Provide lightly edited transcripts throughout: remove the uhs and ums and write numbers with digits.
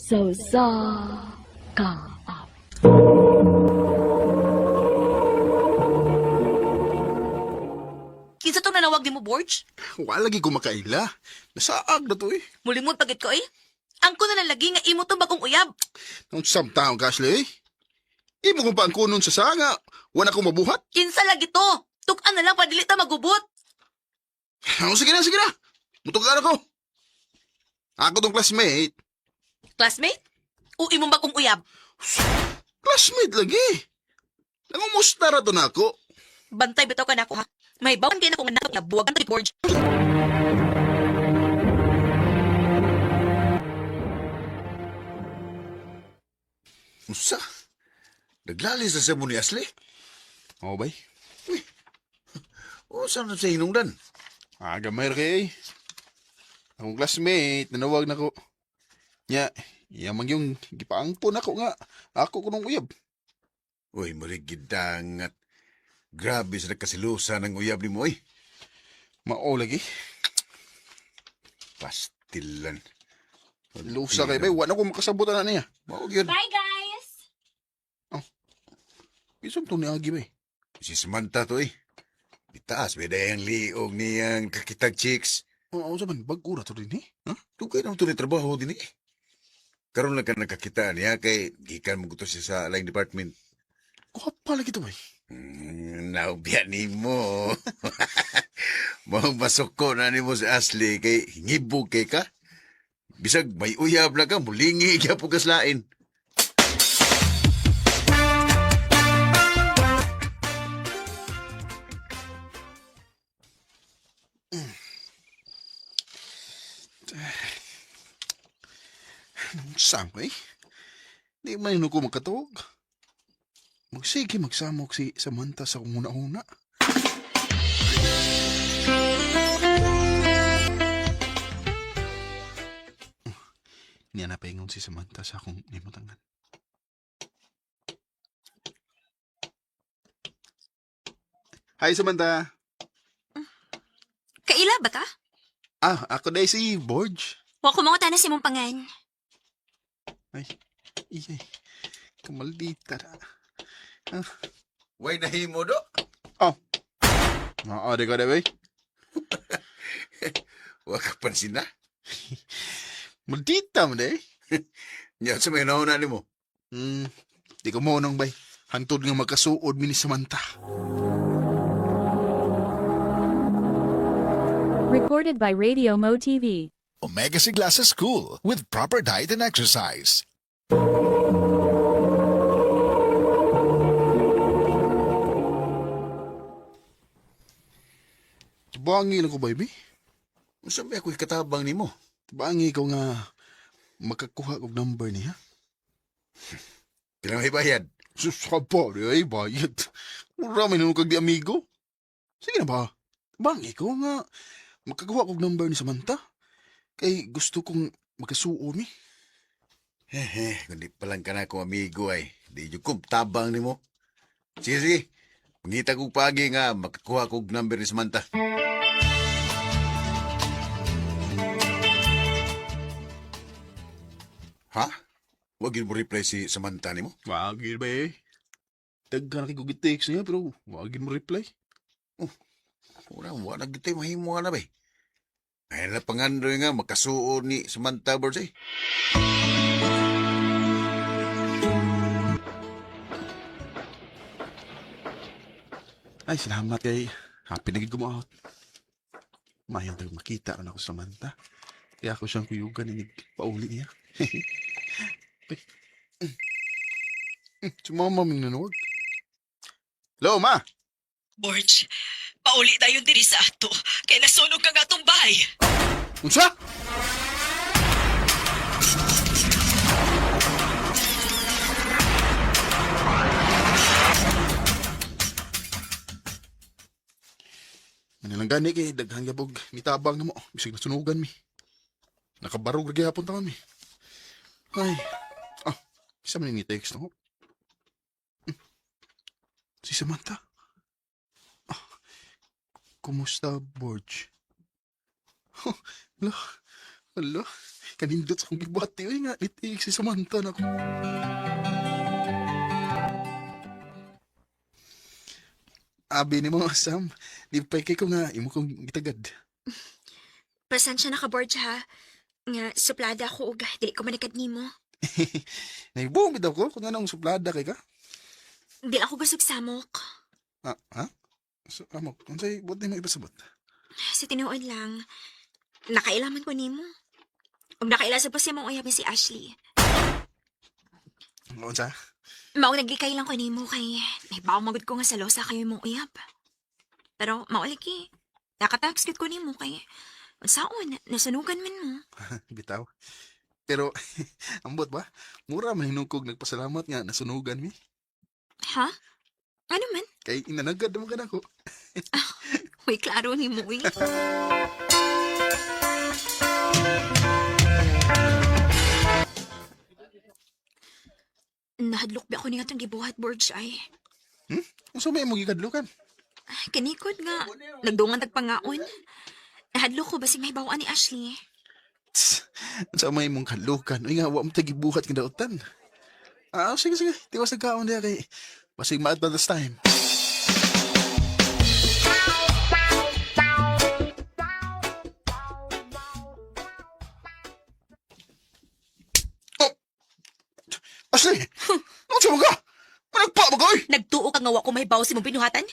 Sa usa ka awit. Kinsa tong nanawag nimo, Borge? Wala lagi ko makaila. Nasaag na to eh. Mulimod pagit ko eh. Ang ko na lang lagi nga imo tong bagong uyab. Nung samtaon ka, Ashley eh. Imo kong paangkunon sa sanga. Wala akong mabuhat. Kinsa lagi to? Tuk-an na lang padili ta magubot. Oh, sige na, sige na. Mutugan ako. Ako tong classmate. Classmate? O imong bagong uyab? Classmate lagi. Nangumusta ra to na ako. Bantay bitaw ka nako ha. May bawan kay nako nga nato nga buwagan to Borge. Usa? Naglalis na sa mo ni Ashley? Oo, bay. O, saan na sa hinungdan? Ah, gamay ra kay. Akong classmate, nanawag na ko. Nya, iya man yung gipaangpon ako nga. Ako kunong uyab. Uy, marigid dangat. Grabe sa nagkasilusa ng uyab ni mo, eh. Mao lagi. Pastilan. Lusa kay bay, wala ko makasabot na niya. Mao yun. Bye, guys! Isang to ni Agi bay. Si Samantha to, eh. Itaas, may dayang liog niyang kakitag chicks. Oo, sa man bag-ura to din eh. Ha? Dugay naman to ni trabaho din, eh. Karon lang ka nakakita niya kay gikan mo gusto siya sa line department. Kuha pa lagi to bay. Naubya ni mo. Mao masuko na nimo si Ashley kay hingibog kay ka. Bisag may uyab na ka, mulingi ka po kaslain. Saan ko eh? Di man yun ko makatuog. Magsige, magsamok si Samantha sa una-una. Niya na paingon si Samantha sa akong limutangan. Hi, Samantha. Kaila ba ta? Ah, ako na si Borge. Wa ko mga tanas imong pangan. Ay, iyay. Kamaldita na. Way nahimo do. Oo, di ko na, bay. Wa ka pansin na. Maldita mo, day. Nya sa may nauna nimo. Di ko mo nang bay. Hantod nga magkasuod mi ni Samantha. Recorded by Radio Mo TV. Omega Sigla sa school with proper diet and exercise. Tibangi lang ko, baby. Unsa may ako'y katabang nimo? Tibangi ko nga makakuha og number niya. Pila may bayad? Sus, kapare, ay bayad. Mura may kag di amigo. Sige na ba? Tibangi ko nga makakuha og number ni Samantha. Kay gusto kong magkasuo mi. Hehe, kundi pa lang ka na akong amigo ay. Di jud ko tabang nimo. Sige, sige. Mangita kog paagi nga makakuha kog number ni Samantha. Ha? Wag yun mo reply si Samantha nimo? Wagin ba eh. Daghan na kay text niya pero wagin mo reply. Wala, wala gitay mahimo nga na ba eh. Ay na pangandoy nga makasuo ni Samantha Birds eh. Ay, salamat kay happy na gid ko mo out. Mayang tayo makita rin ako sa Samantha. Kaya ako siyang kuyugan inig pauli niya. Ay. Si mama ming nanood. Hello, ma! Borge, pauli tayo diri sa ato. Kay nasunog ka nga atong bahay. Unsa? Manilang gani kay daghan gabog mitabang na mo bisag nasunugan mi. Nakabarog ra gyapon ta mi. Ay. Ah, isa man ni text no. Si Samantha. Ah, kumusta, Borge? Lah, Alo, kanindot sa kong gibati. Uy nga, nitiig si Samantha na ko. Abi ni mo, Sam. Di pa kay ko nga, imo kong gitagad. Pasensya na ka, Borge, ha? Nga, suplada ako og dili ko manikad nimo. Naibumid ako kung anong suplada kay ka. Dili ako gusog samok. Ah, ha? So, amok, unsay buot nimo ipasabot? Sa tinuod lang, nakailaman ko nimo. Ug nakaila sa pa mong uyab si Ashley. Unsa? Maong naglikay lang ko nimo kay nahibaw magud ko nga sa losa kayo imong uyab. Pero mao lagi, nakatax gud ko nimo kay unsaon nasunugan man mo. Bitaw. Pero, ambot ba? Mura man hinukog nagpasalamat nga nasunugan mi. Ha? Ano man? Kay inanagad naman ka nako. Uy, klaro ni mo eh. Nahadlok ba ako ni atong gibuhat, Borge, ay. Unsa may imong gikadlukan? Kanikod nga, nagdungan tagpangaon. Nahadlok ko basig may bawaan ni Ashley. Tss, unsa may imong kadlukan? Uy nga, wa mo tagibuhat nga dautan. Ah, sige, sige. Tiwas nagkaon diya kay basig maat ba this time. Oh! Ashley! Unsa man ka? Managpa ba ka, oy? Nagtuo ka nga wa ko mahibaw sa imong binuhatan?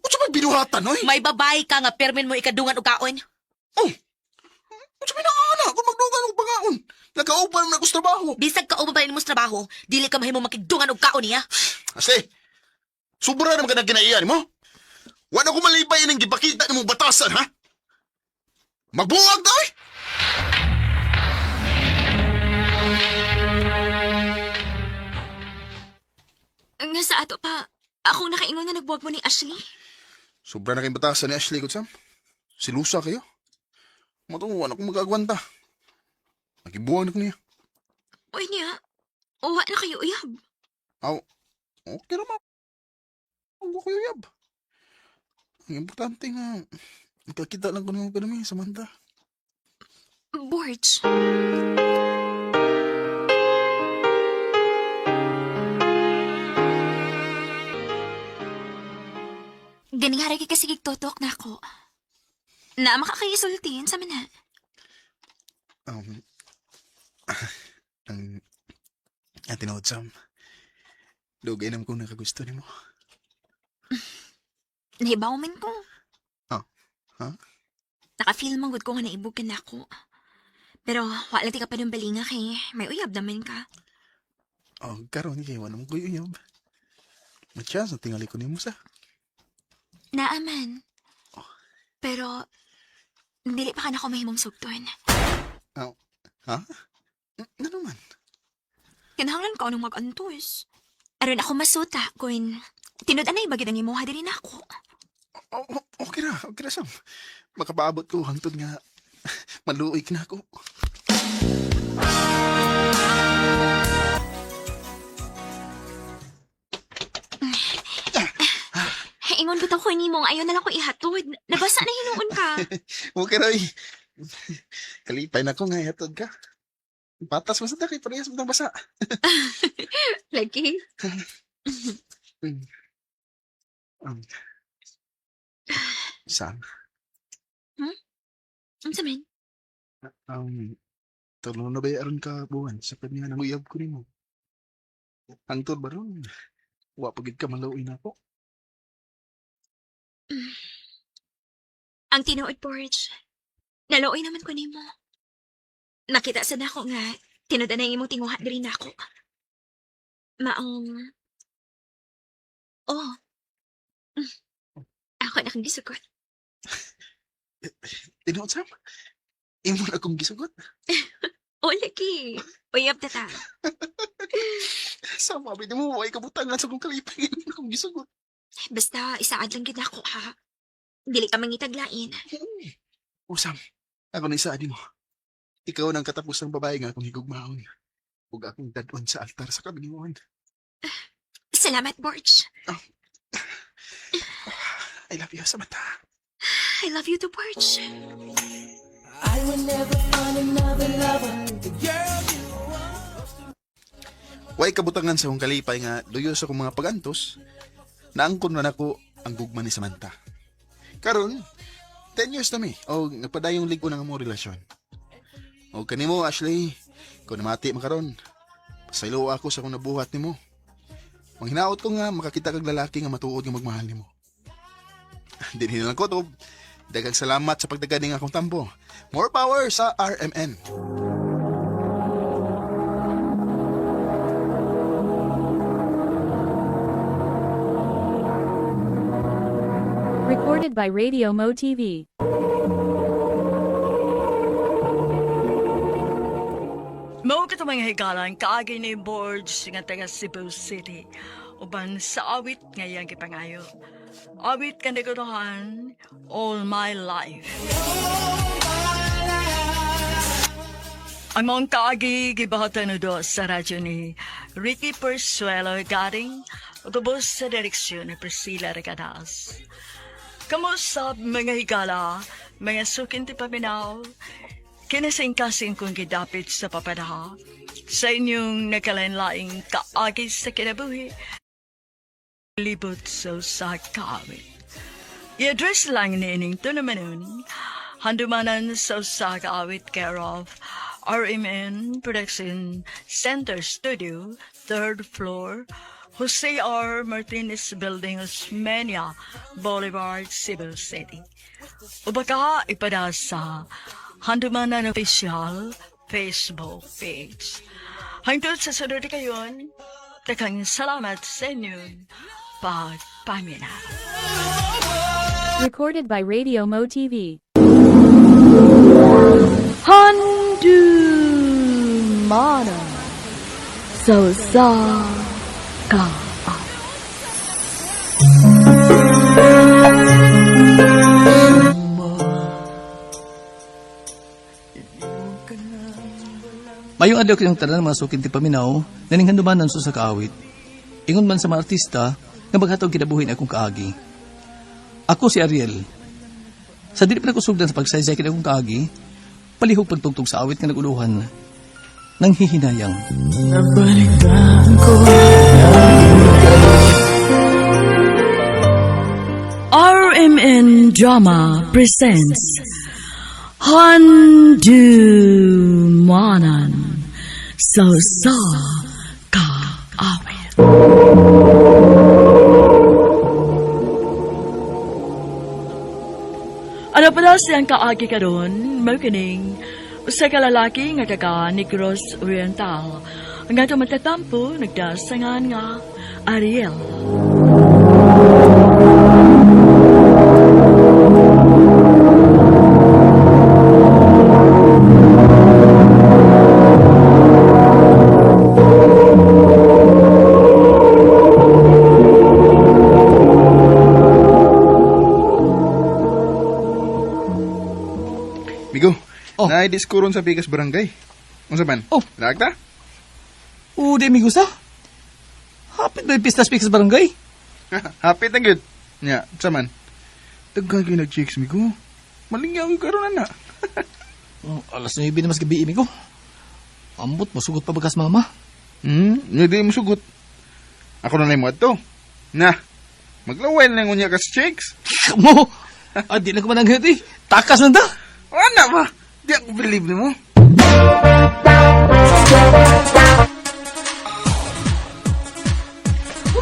Unsa may binuhatan, oy? May babae ka nga permen mo ikadungan og kaon. Oh! Unsa may naana kung magdugan og pangaon? Nagkauban man ako sa trabaho. Bisag ka pa rin mo sa trabaho, dili ka mahimo makigdungan og kaon niya. Ase, sobra naman ka na ginaiyan mo. Wala ko malipay ng gipakita ng mong batasan, ha? Magbuwag na, oy! Nga sa ato pa, akong nakaingon nga nagbuwag mo ni Ashley. Sobra na kayong batasan ni Ashley, Kutsam. Silusa kayo. Matuwa na akong magagwanta. Nagibuwag na ko niya. Uy niya, uwa na kayo uyab. Aw, okay naman. Huwag ko yab. Ang importante nga, magkakita lang ko naman kami, Samantha. Borge. Ganing hari kay kasigig tutok na ako. Na makakaisultin sa mana. Ang ang tinuod, Sam. Dugay naman kong nakagusto nimo. Nahibaw man ko. Ah, ha? Naka-feel man gud ko nga naibog ka na ako. Pero wala ti ka pa ng balinga kay may uyab naman ka. Oh, karon kay wala mo ko'y uyab. May chance na tingali ko nimo sa. Naaman. Pero dili pa ka na ako mahimong sugton. Oh, ha? Ano man? Kinahanglan ka anong mag-antos. Aron ako masuta kun tinud-anay ba gid ang imuha diri nako. Oh, oh, okay ra, Sam. Makapaabot ko hangtod nga maluoy ka na ako. Ingon bitaw ko nimo nga ayaw na lang ko ihatod. Nabasa na hinuon ka. Okay ra, oy. Kalipay na ko nga ihatod ka. Patas man sa kay parehas man tang basa. Lagi. Sam, Unsa man? um, tulo na ba aron ka buwan sa kanya nang uyab ko nimo? Hangtod ba ron? Wa pa gid ka maluoy na ako. Ang tinuod, Porge. Naluoy naman ko nimo. Nakita sa nako nga tinud-anay imong tinguha diri nako. Maong Oh. Ako na kang gisugot. Tinuod, Sam? Imo na akong gisugot. O lagi. Uyab ta ta. Sam, abi mo, way kabutangan sa akong kalipay. Imo na akong gisugot. Basta isaad lang gid nako ha. Dili ka mangitaglain. O Sam, ako na isa mo. Ikaw nang katapos ng babae nga akong higugmaon. Ug akong dadon sa altar sa kabinuan. Salamat, Borge. I love you, Samantha. I love you too, Borge. Way kabutangan sa akong kalipay nga luyo sa akong mga pagantos, naangkon na nako ang gugma ni Samantha. Karon, 10 years na mi o nagpadayong lig-on ang among relasyon. O kanimo Ashley, kung namati man karon, pasaylo ako sa akong nabuhat nimo. Manghinaot ko nga makakita kag lalaki nga matuod nga magmahal nimo. Dinhi na lang ko to. Daghang salamat sa pagdagani nga akong tambo. More power sa RMN. Recorded by Radio Mo TV. Mao ka mga higalan kaagi ni Borge nga taga Cebu City uban sa awit nga iyang gipangayo. Awit nga nagutuhan all my life. Ang maong kaagi gibahatan do sa radyo ni Ricky Persuelo Garing ug sa direksyon ni Priscilla Recadas. Kamusta mga higala, mga sukin ti paminaw, kinasingkasing kong gidapit sa papadaha, sa inyong nagkalainlaing kaagi sa kinabuhi, libot sa usa kaawit. I-address lang niining tunamanon, handumanan sa usa kaawit care of RMN Production Center Studio, third floor, Jose R. Martinez Building, Osmeña Boulevard, Cebu City. O baka ipada sa Handumanan Official Facebook page. Hangtod sa sunod kayon, daghang salamat sa inyong pagpaminaw. Recorded by Radio Mo TV. Handumanan sa usa ka Mayong adlaw kinyong tanan mga sukin ti paminaw, naning handumanan sa kaawit. Ingon man sa mga artista, nga maghatog kinabuhi na akong kaagi. Ako si Ariel. Sa dili pa nakusugdan sa pagsaysay kini akong kaagi, palihog pagtugtog sa awit nga naguluhan, nang hihinayang. RMN Drama presents Handumanan sa usa ka awit. Ano pala siyang kaagi karon, mao kining usa ka lalaki nga taga Negros Oriental nga tumatatampo nagdasangan nga Ariel. Migo, Oh. naay-disco ron sa Bigas Barangay. Unsa man? Oh. Laag ta? O, di amigo sa? Hapit ba yung pistas sa barangay? Hapit na gyud. Nya, unsa man? Daghan kayo nag-chicks, Migo. Malingyaw yung karon na. Oh, alas 9 na mas gabi, amigo. Ambot, masugot pa bagas mama. Hindi mo sugot. Ako na lang mo ato. Na, maglaway na lang unya ka sa chicks. Kamo! Ah, di na ko mananghit eh. Takas man ta! Ano ba? Di ako believe nimo.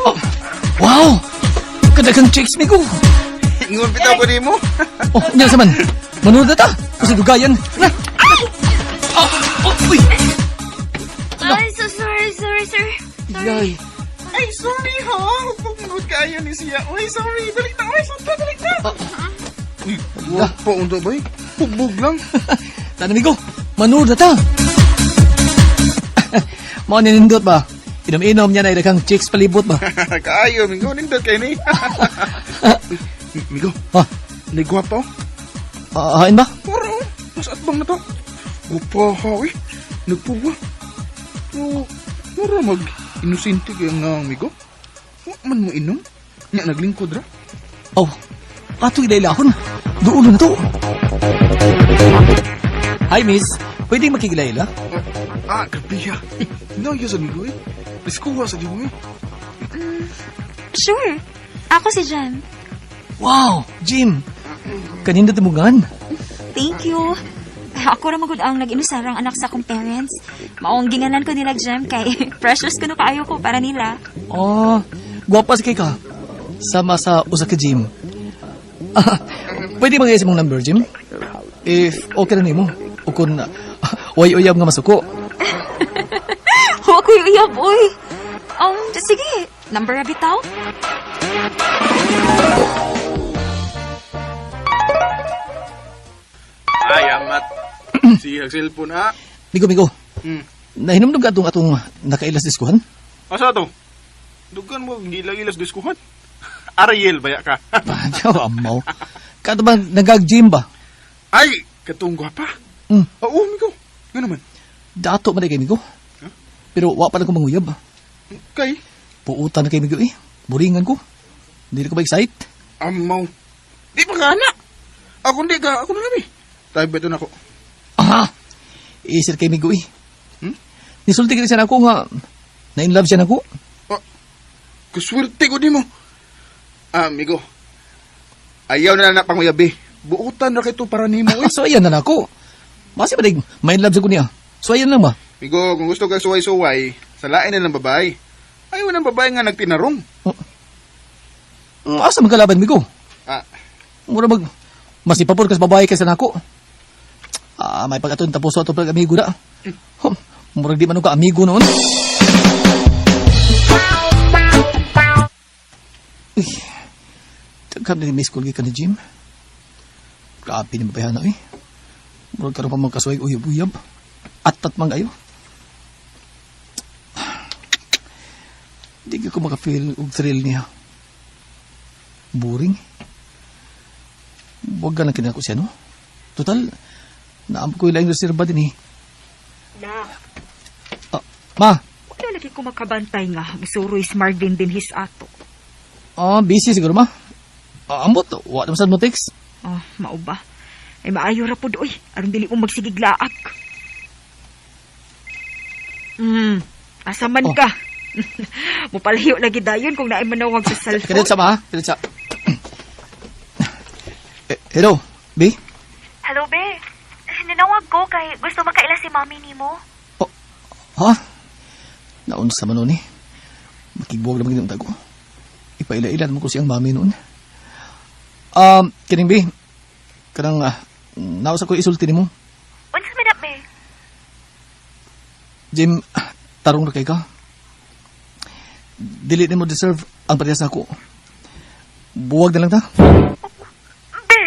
Oh, wow! Kadagang chicks, migo! Ingon bitaw ko nimo. Oh, nya sa man. Manood na ta. Kasi dugayan. Na. Oh, oh, uy. Ay, so sorry, sorry, sir. Yay. Ay, sorry ha. Huwag manood kayo ni siya. Uy, sorry. Dali na. Uy, sorry. Dali na. Uy, wag pa unta ba? Hugbog lang. Tana migo. Manood na ta. Mao ni nindot ba? Inom-inom niya na daghang chicks palibot ba? Kaayo, Migo. Nindot kayo ni. Uy, Migo, Ha, nagwapo. ah, ba? Puro, mas atbang na to. Gupa ha, uy. Nagpuwa. Pero, mura mag inosente kayo nga, Migo. Wa man mo inom. Nya, naglingkod ra. Oh, ato ilailahon. Duulo na to. Hi, miss. Pwede makikilaila? Ah, grabe ha. No, yun sa amigo eh. Diskuha sa di mo eh. Sure. Ako si Jem. Wow, Jim. Kanina timugan. Thank you. Ako ra magud ang nag-inusarang anak sa akong parents. Maong ginganan ko nila Jem kay precious kuno kaayo ko para nila. Oh, guwapa si kay ka. Sama sa usa ka Jim. Ah, pwede ba mong number, Jim? If okay na nimo. O kung way uyab nga masuko. Wa ko'y uyab, uy. Sige. Number ra bitaw? Ay, amat. Siya cellphone ah. Migo, migo. Hmm. Nahinumdum ka atong atong nakailas diskuhan? Asa to? Dugan mo gila-gilas diskuhan. Ariel baya ka. Panyaw, amaw. Kato ba nagag-gym ba? Ay, katong gwapa. Mm. Oo, amigo. Nga naman. Dato man kay migo. Pero wa pa lang ko manguyab. Kay, Puutan na kay migo eh. Buringan ko. Hindi ko ba excite? amaw. Di pa ka anak. Ako hindi ka, ako na lang eh. Tayo beto na ako. Aha! Isir kay migo eh. Hmm? Nisulti ka siya nako nga na in love siya nako. Ah, kaswerte ko di mo. Ah, amigo. Ayaw na lang na panguyabi. Buutan na kito para nimo eh. So ayan na nako. Masi ba dig may in love sa ko niya. So ayan lang ba? Amigo, kung gusto ka suway-suway, salain na ng babae. Ayaw ng babae nga nagtinarong. Asa magkalaban migo? Ah, Mura mag masipapor kas babae kaysa nako. Ah, may pag-aton tapos ato pag amigo na. Hum, murag di man ka amigo noon. Uy, daghan na ni miss call gikan ni Jim. Grabe ni mabayana eh. Murag karon pa man kasuway uyab-uyab. Atat man kayo. Di ko maka-feel og thrill niya. Boring. Huwag ka lang kinako siya, no? Total, naampo ko ilang reserba din eh. Na, Ah, ma, wala lagi ko makabantay nga. Misuroy si Marvin din his ato. ah, busy siguro ma. Ah, ambot, wa naman sad mo text. Oh, mao ba? Ay maayo ra pud oy. Aron dili mo magsigiglaak. Asa man Oh. ka? Mupalayo lagi dayon kung naay manawag sa cellphone. Kadit sa ma, kadit sa. Eh, hello, B? Hello, be. Nanawag ko kay gusto makaila si mami nimo. Ha? Naunsa man noon eh. Makigbuwag naman ginong tago. Ipaila-ila naman ko siyang mami noon. Kining B, kanang nausa ko isulti nimo. Unsa man na, be? Jim, tarong ra kay ka. Dili nimo deserve ang parehas nako. Buwag na lang ta. Be.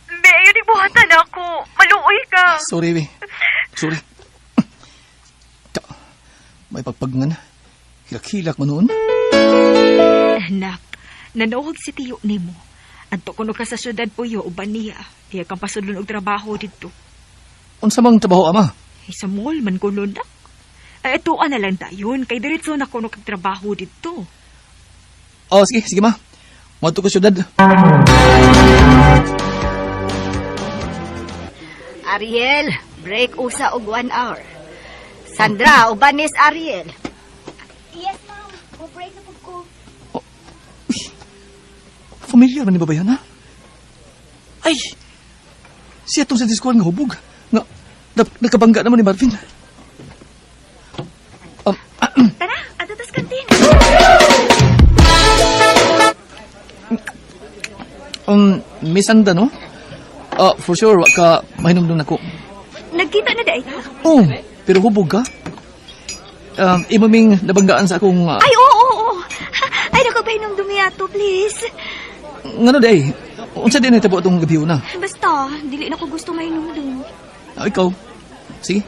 Be, ayun ibuhatan ako. Maluoy ka. Sorry, be. Sorry. Ta, may pagpagngan. Hilak-hilak man noon. Anak, nanawag si tiyo nimo. Anto kuno ka sa syudad puyo uban niya. Iya kang pasudlon og trabaho didto. Unsa mang trabaho ama? Ay, sa mall man kuno nak. Ay, atuan na lang dayon kay diretso na kuno kag trabaho didto. Oh, sige, sige ma. Moadto ko syudad. Ariel, break usa og 1 hour. Sandra, ubanis Ariel. Yes, ma'am. Mo-break na pud ko. Familiar man ni babayan, ha? Ay! Siya tong sa diskuan nga hubog. Nga, nakabangga naman ni Marvin. Tara, adto tas kantin. Miss Anda, no? Ah, for sure, wa ka mahinumdum nako. Nagkita na daay ta? Oh, pero hubog ka. Imo ming nabanggaan sa akong... Ay, oo, oo, oo. Ay, naku, pahinom dumiyato, please. Ngano di ay? Unsa din natabo atong gabi na? Basta, dili na ko gusto mahinumdum. Ah, ikaw. Sige.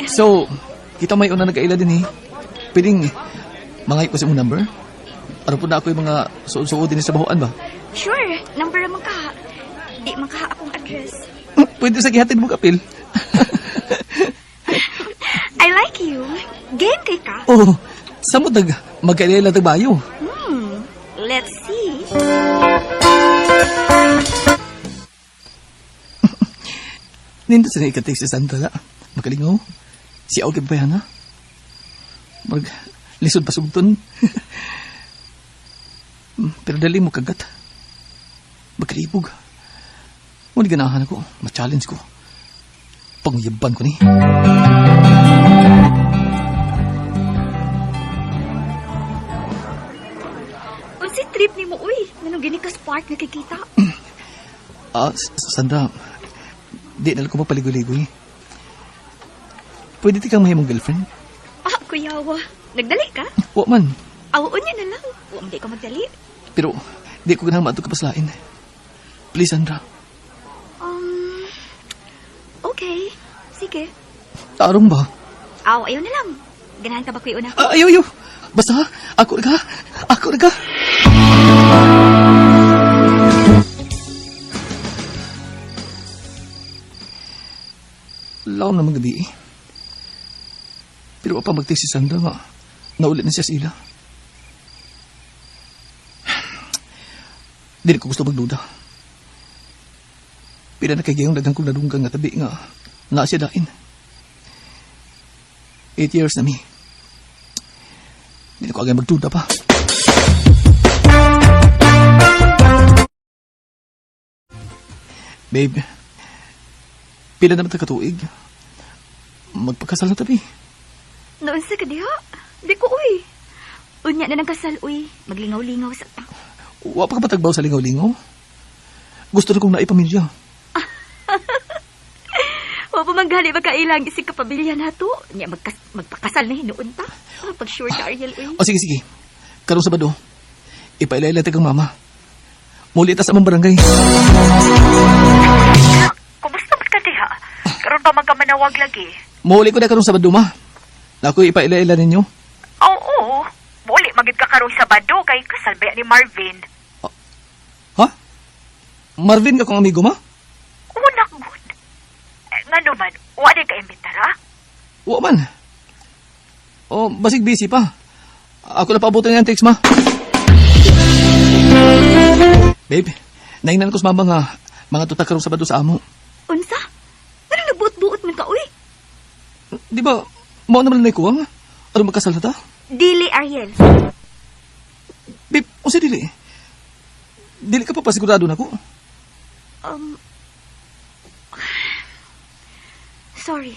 So, kita may una nagkaila din eh. Piling, mga ko sa imong number. Aron po na ako yung mga suod-suod din sa bahuan ba? Sure, number man ka. Di man ka akong address. Pwede sa gihatid mo kapil. I like you. Game kay ka. Oh, samot nag magkailala tag bayo. Let's see. Nindot sa ikatik si Sandra la. Makalingaw. Si Augib pa yan, ha? Mag, lisod pasugton. Pero dali mo kagat. Magkalibog. Ngunit ganahan ako. Ma-challenge ko. Panguyaban ko ni. Unsi trip nimo uy? Nganong gini ka spark nakikita? Ah, Sandra, di na lang ko mapaligoy-ligoy. Pwede ti kang mahimong girlfriend? Ah, kuyawa. Nagdali ka? Wa man. Aw, unya na lang. Wa man di ka magdali. Pero di ko ganahan maadto ka paslain. Please, Sandra. Okay. Sige. Tarong ba? Aw, ayaw na lang. Ganahan ka ba kuya una? Ah, ayaw, ayaw. Basta, ha? Ako na ka. Ako na ka. Laom naman gabi eh. Pero pa magtig si Sandra nga. Naulit na siya sa ila. Dili ko gusto magduda. Pila na kay gayong daghang kong nadunggang nga tabi nga naa siya dain. 8 years na mi. Dili ko agay magduda pa. Babe, pila naman ta katuig? Magpakasal na tabi. Naunsa ka diha? Di ko uy. Unya na nang kasal uy. Maglingaw-lingaw sa ta. Wa pa ka patagbaw sa lingaw-lingaw? Gusto na kong naipamilya. Wa pa man gali magkailang isig ka pamilya nato. Nya magpakasal na hinuon ta. Ah, pag sure ka Ariel uy. O sige, sige. Karong Sabado, ipailay kang mama. Muli ta sa among barangay. Kumusta man ka diha? Karon pa man ka manawag lagi. Muli ko na karong Sabado, ma. Naku, ipailay ninyo. Oo. Muli magid ka karong Sabado kay kasal ba ni Marvin. Ha? Marvin ka kong amigo, ma? Unak gud. Eh, ngano man, wa di ka imbitara? Wa man. O, basig busy pa. Ako na paabutin niya ang text, ma. Babe, naingnan ko sa mama nga mga tutak karong Sabado sa amo. Unsa? Ngano nagbuot-buot man ka uy? Di ba, mao naman na ikuwang? Ano magkasal na ta? Dili Ariel. Babe, unsa dili? Dili ka pa pasigurado na ko. Sorry.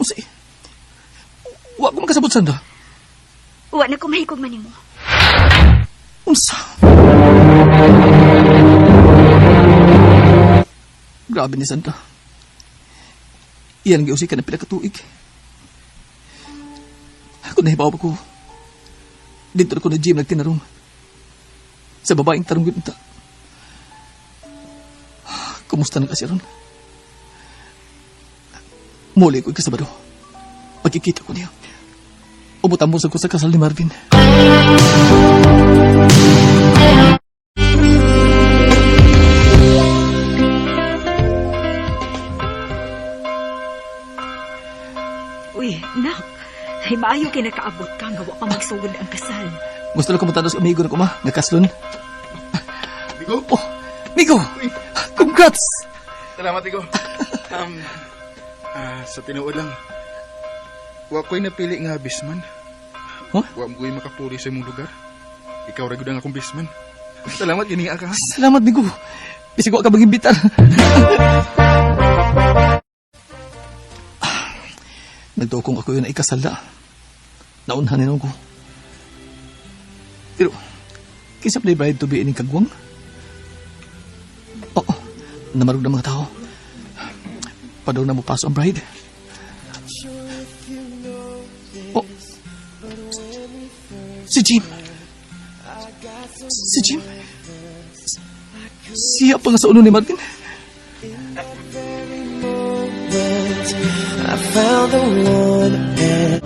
Unsa? Wa ko makasabot, Sandra. Wa na ko mahikog man nimo. Unsa? Grabe ni Sandra. Iyan ang giusikan na pila ka tuig. Kung nahibaw pa ko, dito na ko na gym nagtinarong. Sa babaeng tarong gunta. Kumusta na kasi ron? Muli ko ikasabado. Pagkikita ko niya. Umutambong sa ko sa kasal ni Marvin. Uy, nak. Ay maayo kay nakaabot ka nga wa pa magsugod ang kasal. Gusto lang kumutanos amigo na ko ma, nagkaslon. Migo? Oh, Migo! Congrats! Salamat, Igo. Sa tinuod lang, wa ko'y napili nga bisman. Huh? Wa mo ko'y makapuli sa imong lugar. Ikaw ra gud ang akong bisman. Salamat gini ka. Salamat, Migo. Bisig wa ka magimbitar. Nagtuo kong ako yun ay ikasal na. Naunhan ninon ko. Pero, kinsa play bride to be ining kagwang? Oo, namarog na mga tao. Padaw na mo paso ang bride. Oh, si Jim. Si Jim. Siya pa nga sa uno ni Martin. I found the one and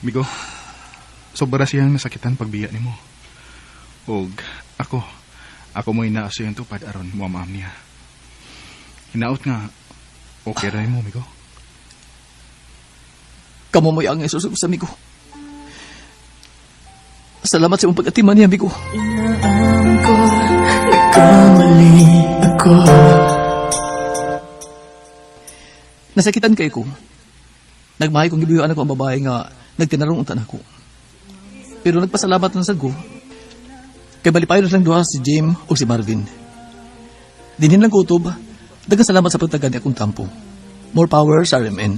Migo, Sobra siyang nasakitan pagbiya nimo. Og ako mo'y naa sa iyang tupad aron muamaam niya. Hinaot nga, okay ra mo, amigo. Kamo mo'y ang Jesus sa amigo. Salamat sa imong pag-atiman niya, amigo. Ko, nagkamali ako. Nasakitan kay ko. Nagmahay kong gibuyuan ako ang babae nga nagtinarong unta nako. Pero nagpasalamat na sad ko. Kay balipayon na silang duha si Jim o si Marvin. Dinhin lang kutob, daghang salamat sa pagtagan ni akong tampo. More power sa RMN.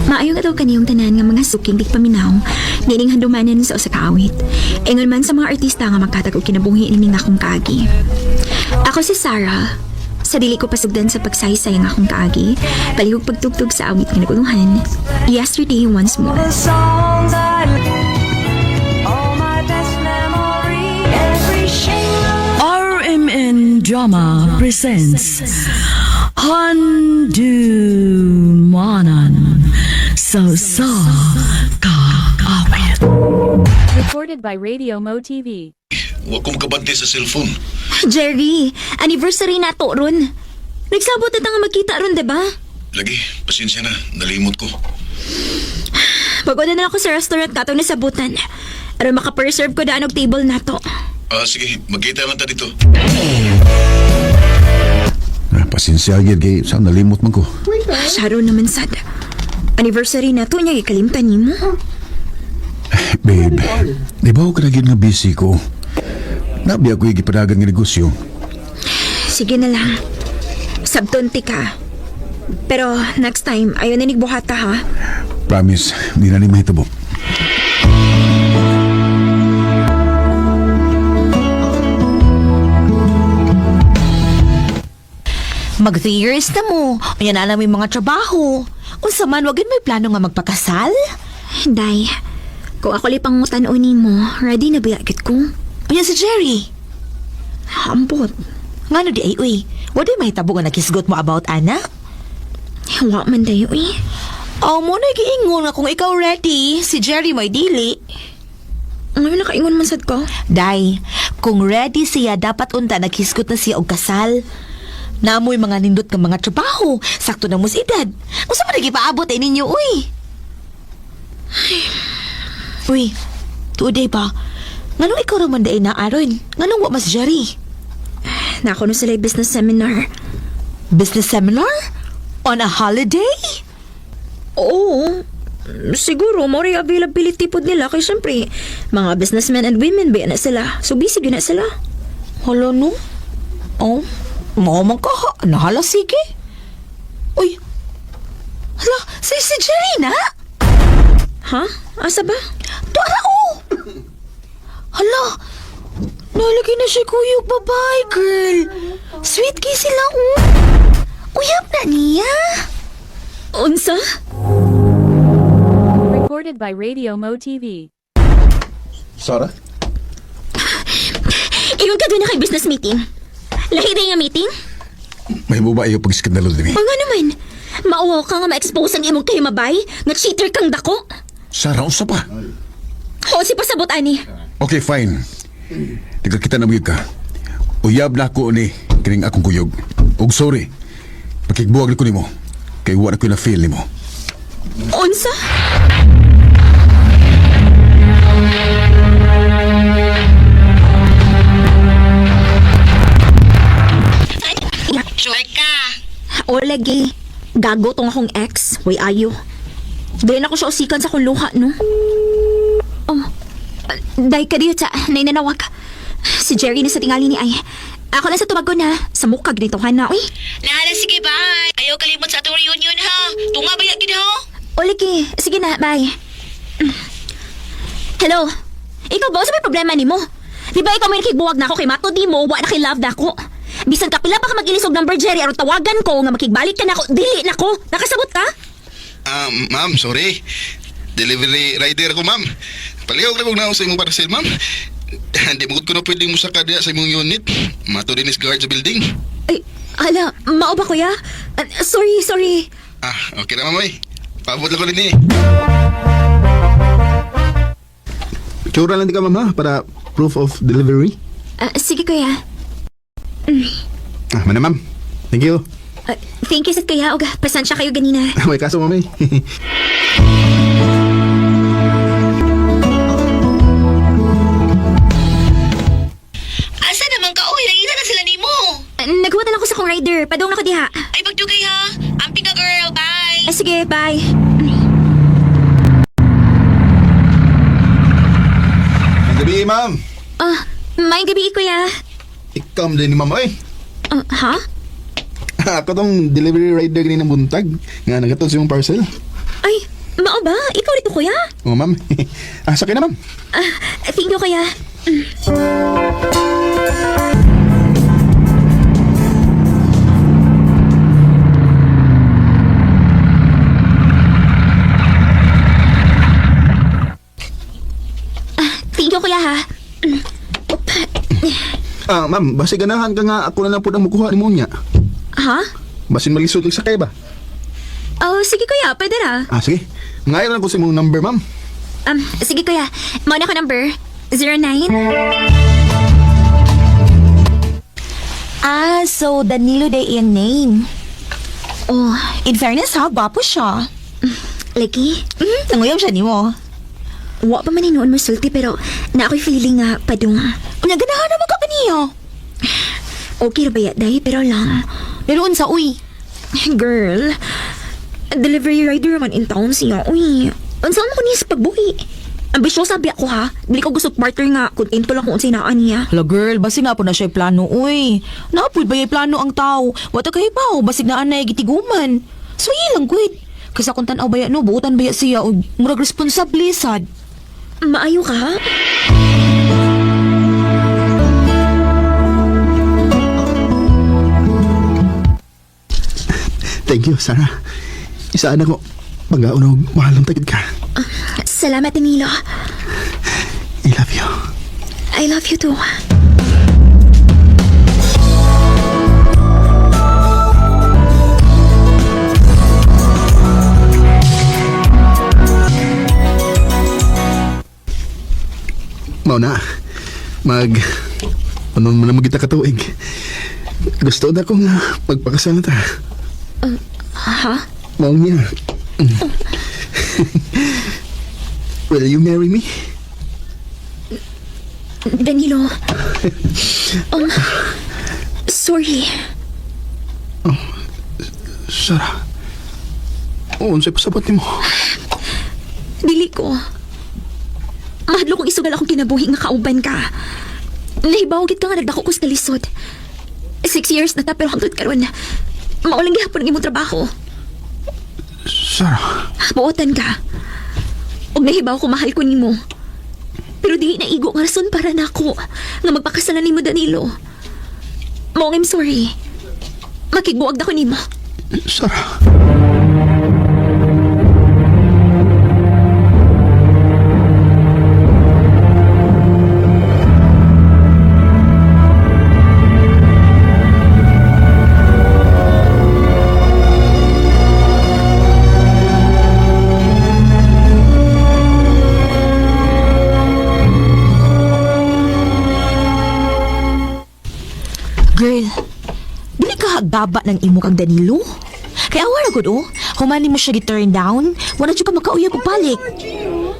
Maayong adlaw kaniyong tanan nga mga suking tigpaminaw, niining handumanan sa usa ka awit. Ingon man sa mga artista nga magkatag og kinabuhi nining akong kaagi. Ako si Sarah. Sa dili ko pasugdan sa pagsaysay ang akong kaagi, palihog pagtugtog sa awit nga naguluhan. Yesterday Once More. RMN Drama presents Handumanan sa sa kaawit. Recorded by Radio Mo TV. Wa ko makabante sa cellphone. Jerry, anniversary na to ron. Nagsabot na ta nga magkita ron, diba? Lagi, pasensya na. Nalimot ko. Pag-order na ako sa restaurant katong nasabutan. Aron maka-preserve ko daan og table nato. Ah, sige, magkita lang ta dito. Pasensya gyud kay sa nalimot man ko. Sharon naman sad. Anniversary na to niya ikalimtan nimo. Babe, di ba ako na nga busy ko? Nabi ako gipadagan nga negosyo. Sige na lang. Sabton ti ka. Pero next time, ayaw na nigbuhata ha. Promise, di na ni mahitabo. Mag 3 years na mo. Unya na alam yung mga trabaho. Unsa man, wag yun may plano nga magpakasal? Day, kung ako lipang tan-o mo, ready na ba ko? Unya si Jerry. Ambot. Ngano di ay uy. Wala may mahitabo nga nakisgot mo about ana? Wa man dayo eh. Oh, mo na giingon nga kung ikaw ready, si Jerry may dili. Ngayon nakaingon man sad ko. Day, kung ready siya, dapat unta naghisgot na siya og kasal. Namoy mga nindot nga mga trabaho, sakto na mo sa edad. Unsa man gipaabot ay ninyo, uy? Uy, tuoday ba? Nganong ikaw ra man day na aron? Nganong wa mas Jerry? Nako no sila business seminar. Business seminar? On a holiday? Oo. Siguro, more availability pod nila kay syempre, mga businessmen and women ba na sila. So busy gyud na sila. Hala no? Oh, mao man ka ha. Nahala sige. Uy. Hala, si Jerry na? Ha? Asa ba? Tuara oh. Hala. Nalagay na siya kuyog babae, girl. Sweet kay sila oh. Uyab na niya. Unsa? Recorded by Radio Mo TV. Sarah? Ingon ka doon na kay business meeting. Lahi day nga meeting? May ba iyo pag-skandalo din? O nga naman, mauwaw ka nga ma-expose ang imong kahimabay, nga cheater kang dako. Sarah, unsa pa? O si pasabot ani. Okay, fine. Nagkakita na mo yun ka. Uyab na ako ni kining akong kuyog. Og sorry. Pakigbuwag na ko nimo. Kay wa na ko na feel nimo. Unsa? Sure ka. O lagi, gago tong akong ex, way ayo. Dahil ako siya usikan sa akong luha, no? Oh, day ka diyo ta, nainanawag. Si Jerry na sa tingali ni Ay. Ako lang sa tumago na, sa mukha ganito ka na, uy. Nahala sige bye. Ayaw kalimot sa atong reunion ha. Tunga ba gid ha? O lagi, sige na, bye. Hello? Ikaw ba, sa may problema nimo? Di ba ikaw may nakigbuwag na ako kay Mato di mo, wa na kay love na ako. Bisan kapila pa ka mag-ilis og number Jerry aron tawagan ko nga makigbalik ka na ako, dili na ko. Nakasabot ka? Ah, ma'am, sorry. Delivery rider ako, ma'am. Palihog na kong naon sa imong parcel, ma'am. Hindi mo ko na pwedeng musaka diya sa imong unit. Mato din is guard sa building. Ay, hala, mao ba kuya? Ah, sorry, sorry. Ah, okay na ma'am, oy. Paabot lang ko din eh. Picture lang di ka ma'am ha, para proof of delivery. Ah, sige kuya. Ah, mana ma'am. Thank you. Ah, thank you sa kuya. Og, pasensya kayo ganina. May kaso ma'am eh. Asa naman ka, oy? Nakita na sila nimo. Ah, naghuwat na lang ko sa kong rider. Padung na ko diha. Ay, pagdugay ha. Amping ka, girl. Bye. Ah, sige, bye. Gabi ma'am. Ah, may gabi kuya. Ikaw din ni ma'am oy. Ah, ha? Ako tong delivery rider ganin ng buntag. Nga nagatod sa imong parcel. Ay, mao ba? Ikaw rito kuya? Oo ma'am. Ah, sakay na ma'am. Ah, thank you kuya. Ah, thank you kuya ha. Op. Ah, ma'am, basi ganahan ka nga ako na lang po ang mukuha ni mo niya. Ha? Basin malisod lang sakay ba? Oh, sige kuya, pwede ra. Ah, sige. Ngayon lang ko sa imong number, ma'am. Sige kuya, mao na ko number. 09. Ah, so Danilo day iyang name. Oh, In fairness ha, gwapo siya. lagi. Nanguyab siya nimo. Wa pa man ni noon musulti pero na ako'y feeling nga padung. Unya ganahan naman ka kaniya. Okay ra ba ya, day? Pero lang. Pero unsa uy? Girl, delivery rider man in town siya. Uy, unsa man ko niya sa pagbuhi? Ambisyosa biya ko ha. Dili ko gusto partner nga kontento lang kung unsay naa niya. Hala girl, basi nga po na siya plano, uy. Naapod ba yung plano ang tao? Wata kay pa, basig na anay gitiguman. So lang kwit. Kaysa kung tanaw baya no, buutan baya siya, og murag responsable sad. Maayo ka ha? Thank you, Sarah. Isaan ako. Pag-aon og mahal ng tagid ka. Salamat, Danilo. I love you. I love you too. Mao na. Mag... Ano man na magita ka tuig. Gusto na ko nga magpakasal na ta. Ha? Mao niya. Will you marry me? Danilo. Sorry. Sarah. Oo, unsay pasabot nimo? Dili ko. Mahadlo kong isugal akong kinabuhi nga kauban ka. Nahibaw gid ka nga nagdako ko sa kalisod. 6 years na ta pero hangtod karon. Mao lang gihapon ang imong trabaho. Sarah. Buotan ka. Og nahibaw ko mahal ko nimo. Pero dili na igo nga rason para nako nga magpakasalan nimo Danilo. Mao I'm sorry. Makigbuag na ko nimo. Sarah. Girl, dili ka hagaba ng imo kag Danilo. Kaya wala gud oh, human mo siya gi-turn down, wala jud ka makauyab og balik.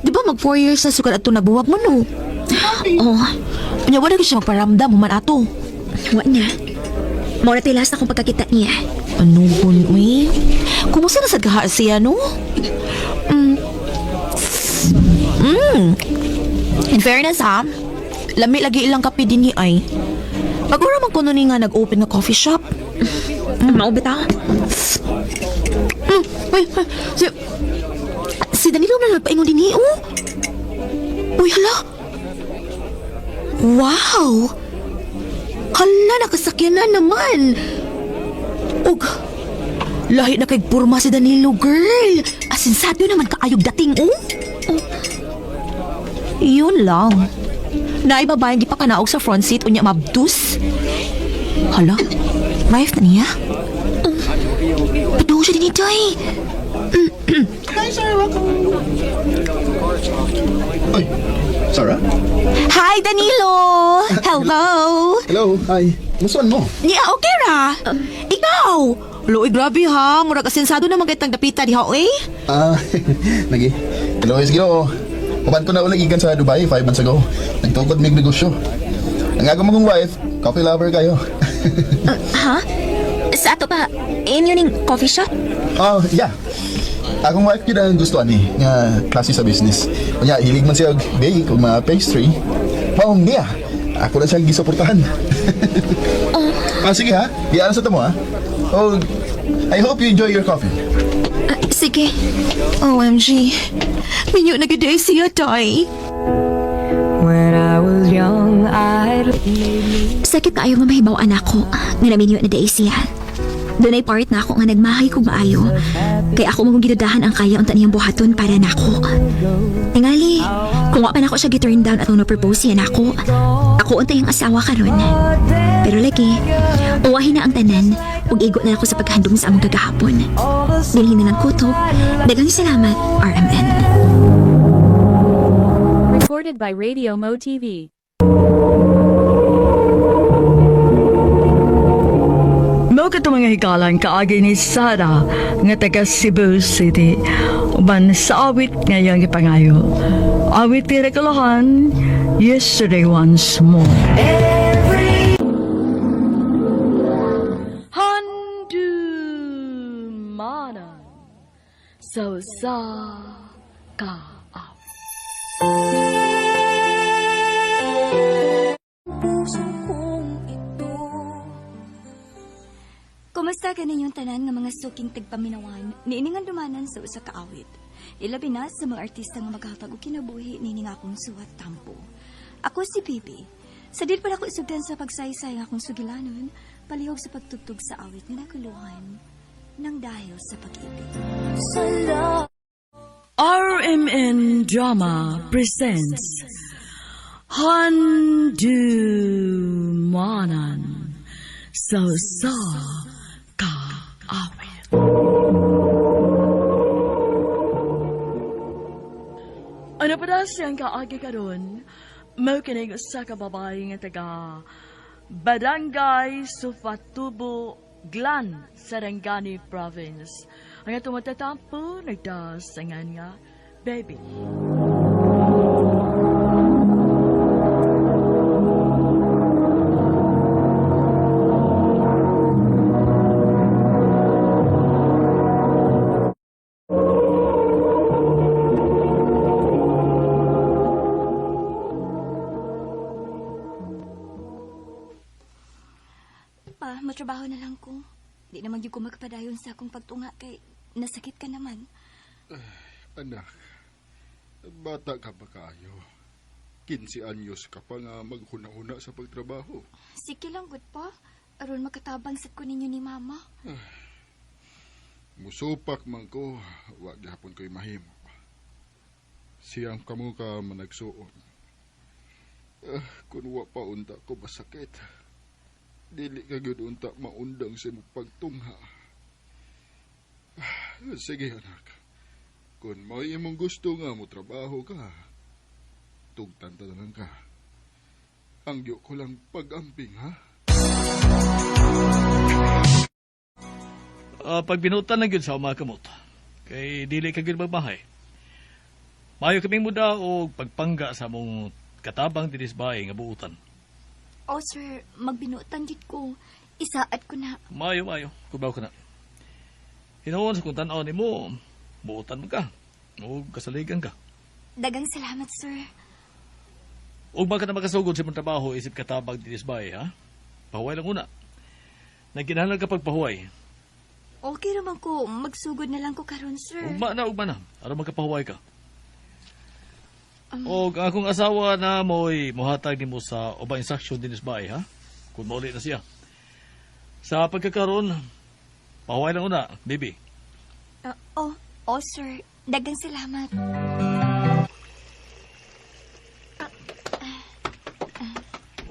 Di ba mag 4 years na sukad ato nagbuwag mo no? Oh, Unya wala gyud siya magparamdam human ato. wa na. Mao na tay last akong pagkakita niya. Ano kun uy? Kumusta na sad kaha siya no? In fairness ha, lami lagi ilang kape dinhi ay. Pag-ura man kuno ni nga nag-open nga coffee shop. Mao bitaw. Uy, uy, si Danilo na nagpaingon dinhi oh. Uy, hala. Wow! Hala, nakasakyan na naman. Ug, lahi na kay purma si Danilo, girl. Asinsado naman kaayog dating, oh. Oh. Yun lang. Naay babaeng gipakanaog sa front seat unya mabdus. Hala, wife na niya? Padung siya din ito eh. Hi, Sarah. Welcome. Oy, Sarah? Hi, Danilo! Hello! Hello, hi. Musuan mo? Niya, okay ra. Ikaw! Loy, grabe ha. Murag asensado na magitang dapita diha, eh. Ah, nagi. Hello, is Ginoo. Uban ko na ulit gikan sa Dubai 5 months ago. Nagtukod mig negosyo. Ang ako mong wife, coffee lover kayo. Ha? Sa ato pa, inyo ning coffee shop? Oh, yeah. Akong wife gyud ang gusto ani nga klase sa business. Unya hilig man siya og bake ug mga pastry. Maong niya. Ako na siya gisuportahan. Ah, sige ha. Giara sa tamo ha. Oh, I hope you enjoy your coffee. Ah, sige. OMG. Minyo na gid ay siya, tay. When I was young, I Sakit kaayo nga mahibaw anak ko nga naminyo na day siya. Dunay part na ako nga nagmahay kog maayo. Kay ako mong gidudahan ang kaya unta niyang buhaton para nako. Tingali, kung wa pa nako siya gi-turn down at no propose siya nako, ako unta yung asawa karon. Pero lagi, uwahin na ang tanan ug igo na ako sa paghandom sa among kagahapon. Dinhi na lang kutob. Daghang salamat, RMN. Recorded by Radio Mo TV. Mao kato mga higalan kaagi ni Sara nga taga Cebu City uban sa awit nga iyang gipangayo. Awit ti rekalahan Yesterday Once More. Handumanan sa usa ka awit. Kumusta kaninyong tanan nga mga suking tagpaminawan, niiningan dumanan sa usa ka awit. Ilabi na sa mga artista nga maghatag og kinabuhi niini nga akong suwat tampo. Ako si Bibi. Sa dil pa ako isugdan sa pagsaysay nga akong sugilanon, palihog sa pagtugtog sa awit nga nakuluhan ng dahil sa pag-ibig. RMN Drama presents Handumanan sa usa ka awit. Ano pa daw siyang kaagi karon? Mao kining usa ka babae nga taga Barangay Sufatubo, Glan, Sarangani Province. Ang atong matatampo nagdasangan nga baby. Pa, matrabaho na lang ko. Di naman gyud ko magpadayon sa akong pagtunga kay nasakit ka naman. Anak, bata ka pa kaayo. 15 anyos ka pa nga maghuna-huna sa pagtrabaho. Sige lang gud pa. Aron makatabang sad ko ninyo ni mama. Musupak man ko, wa gihapon ko'y mahimo. Siyang kamo ka managsuon. Ah, kun wa pa unta ko masakit. Dili ka gyud unta maundang sa imong pagtungha. Ah, sige anak. Kung may imong gusto nga mo trabaho ka, tugtan ta na lang ka. Angyo ko lang pag-amping ha. Ah, pag binutan na gyud sa mga kamot, kay dili ka gyud magmahay. Maayo kaming muda og pagpangga sa among katabang dinhi sa bahay nga buutan. Oh sir, magbinutan gid ko. Isaad ko na. Maayo, maayo. Kubaw ka na. Hinuon sa kung tan-aw nimo, buutan mo ka. O kasaligan ka. Dagang salamat sir. Ug baka na makasugod sa imong trabaho isip katabang dinhi sa bahay, ha? Pahuway lang una. Nagkinahanglan ka pagpahuway. Okay raman ko, magsugod na lang ko karon sir. Ugma na, ugma na. Aron magkapahuway ka. Og ang akong asawa na mo'y mohatag nimo sa ubang instruction dinhi sa bahay, ha? Kung mauli na siya. Sa pagkakaroon, pahuway lang una, baby. Ah, oh, oh sir, dagang salamat.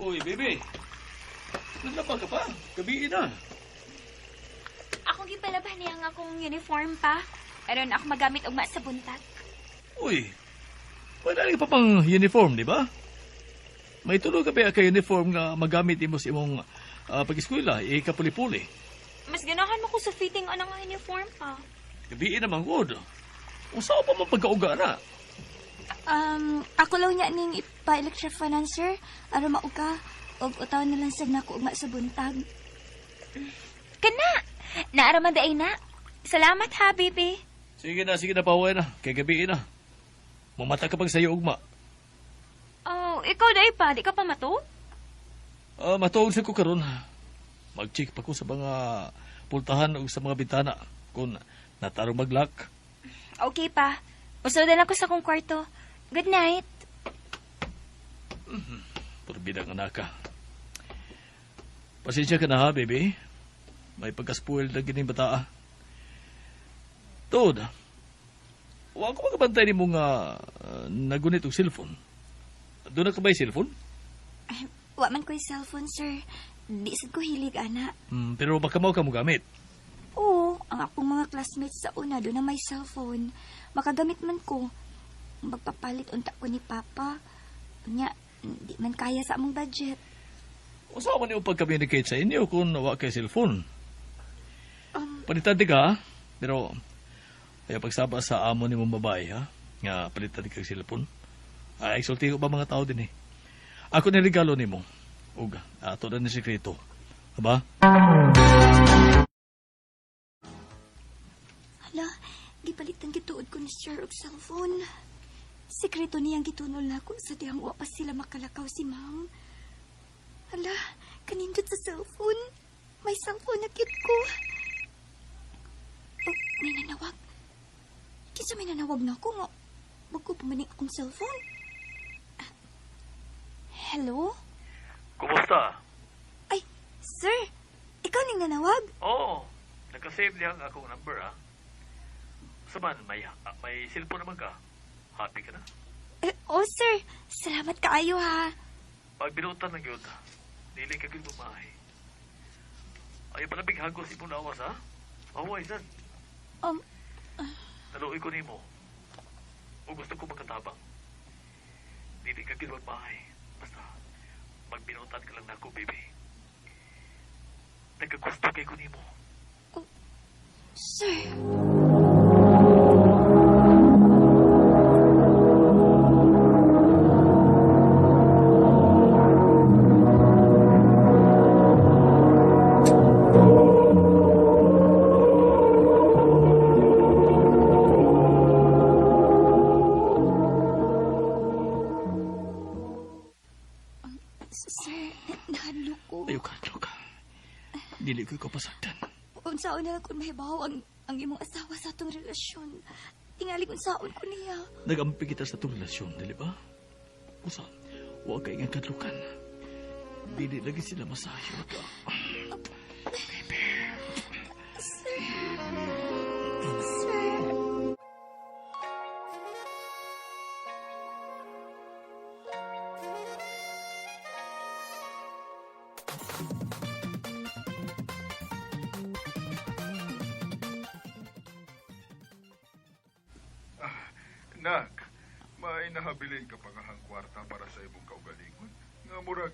Uy, baby. Naglaba ka pa. Gabi na. Akong gipalaban niya ang akong uniform pa. Aron ako magamit ugma sa buntag. Uy, wala ka pa pang uniform, di ba? May tulo ka pa ka uniform nga magamit imo sa imong pag-eskwela, ikapuli-puli. Mas ganahan mo ko sa fitting anang nga uniform pa. Gabi naman good. Unsa pa man pagkauga na? Ako lang niya ning ipa-electric financer. Aron mauga. Og utaw na lang sad nako ugma sa buntag. Kana! Naaraman daay na. Salamat ha, baby. Sige na, pahuway na. Kay gabi na. Mamata ka pag sayo ugma. Oh, ikaw daay pa. Di ka pa matuog? Matuog sa ko karon. Mag-check pa ko sa mga pultahan o sa mga bintana kung natarong mag-lock. Okay pa. Usodan ako sa akong kwarto. Good night. Purbidang anak ka. Pasensya ka na ha, baby. May pagka-spoiled na gining bata. Tuod, wa ko makabantay nimo nga nagunit og cellphone. Doon na ka ba yung cellphone? Wa man ko'y cellphone, sir. Di sad ko hilig, ana. Pero baka mao ka mo gamit. Oo, ang akong mga classmates sa una doon na may cellphone. Makagamit man ko. Magpapalit unta ko ni Papa. Unya, di man kaya sa among budget. Usa man yung pag-communicate sa inyo kung wa kay cellphone? Palitan di ka, ha? Pero ayaw pagsaba sa amo ni mong babae, ha? Nga palitan di kag cellphone. Ay, exulti ko ba mga tao din eh. Ako ni regalo nimo. Ug ato na ni sekreto. Aba? Hala, gipalitan gituod ko ni sir og cellphone. Sekreto niyang gitunol nako sa dihang wa pa sila makalakaw si ma'am. Hala, kanindot sa cellphone. May cellphone na cute ko. Oh, may nanawag. Kinsa may nanawag na ako nga. Wag ko pumaning akong cellphone. Ah, hello? Kumusta? Ay, sir, ikaw ning nanawag? Oo. Nagka-save niya ang akong number, ha? Sa man, may cellphone naman ka. Happy ka na? Eh, oh, sir, salamat kaayo ha. Pag binutan ng yun, dili ka gyud bumahay. Ayaw palabig hagos imong lawas, ha? Mahuway, san. Naluoy ko nimo. O gusto ko magkatabang. Dili ka gyud magmahay. Basta, magbinutan ka lang nako, baby. Nagkagusto kay ko nimo. Sir. Sir, nahadlok ko. Ayaw ka, hadlok. Dili ko ikaw pasagdan. Unsaon na lang kung mahibaw ang imong asawa sa atong relasyon. Tingali unsaon ko niya. Nagampi kita sa atong relasyon, dili ba? Usa, wa kay nga kadlukan. Dili lagi sila masayod. Sir. Sir. Nak, may nahabilin ka pa nga hang kwarta para sa imong kaugalingon. Nga murag,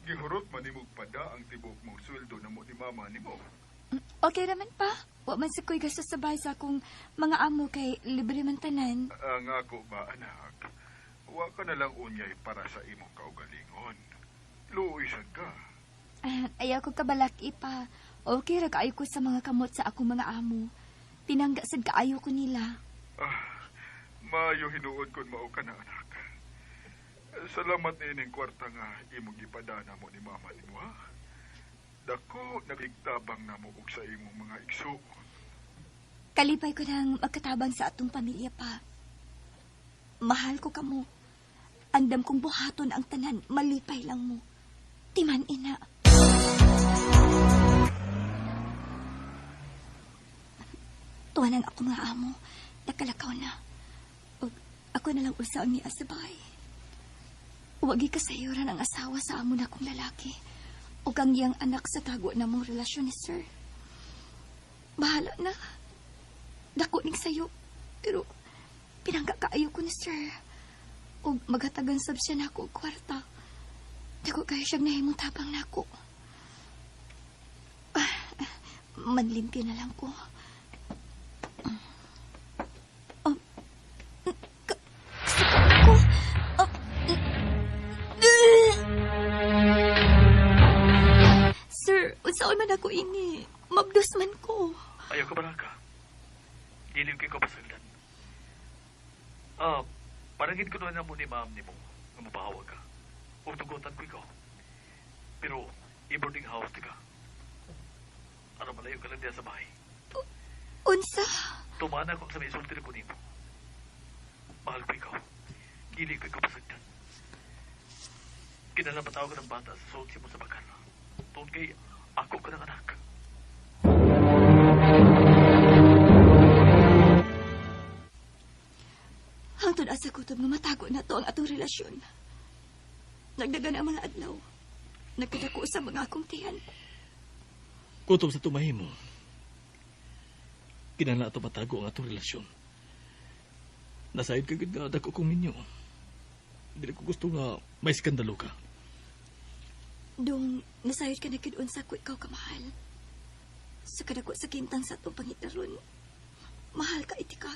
gihurot man nimog pada ang tibok mong sweldo na mo ni mama nimo. Okay naman pa. Wa man sa ko'y gastos sa bahay sa akong mga amo kay libre man tanan. Ang ako ba, anak, wa ka na lang unyay para sa imong kaugalingon. Luoy sad ka. Ayaw ko kabalak ipa. Okay ra kaayo ko sa mga kamot sa akong mga amo. Tinangga sad kaayo ko nila. Maayo hinuod kon mao ka na, anak. Salamat niining kwarta nga imong gipadana mo ni mama nimo, ha? Dako nagigtabang namo og sa imong mga igsuon. Kalipay ko nang magkatabang sa atong pamilya pa. Mahal ko kamo. Andam kong buhaton ang tanan, malipay lang mo. Timan ina. Tuwa nang ako mga amo. Nakalakaw na. Ug ako na lang usa ang niya sa bahay. Wagi kasayuran ang asawa sa amo na kong lalaki. O kang iyang anak sa tago na mong relasyon ni sir. Bahala na. Dako ning sayo. Pero pinangga kaayo ko ni sir. O maghatagan sab siya nako og kwarta. Dako kayo siyang nahimong tabang nako. Ah, manlimpyo na lang ko. Ko. Sir, unsaon man ako ini? Mabdos man ko. Ayaw ka baraka. Dili ko ikaw pasagdan. Parangin ko na mo ni ma'am ni mo nga mabahawag ka. O tugutan ko ikaw. Pero, i-boarding house di ka. Ano malayo ka lang diya sa bahay. Unsa? Tumana kung sa may isulti ko nimo. Mahal ko ikaw. Dili ko ikaw pasagdan. Kinala patawag ng bata sa sulti mo sa bakal. Tungkol kay ako ka ng anak. Hangtod asa kutob nga matago na to ang atong relasyon. Nagdagan ang mga adlaw. Nagkadako sa mga akong tiyan. Kutob sa tumahimo. Kinahanglan ato matago ang atong relasyon. Nasayod ka gud nga dako kong minyo. Dili ko gusto nga may skandalo ka. Dong, nasayod ka na gid unsa ko ikaw kamahal. Sa kadako sa kintang sa atong pangitaron. Mahal ka iti ka.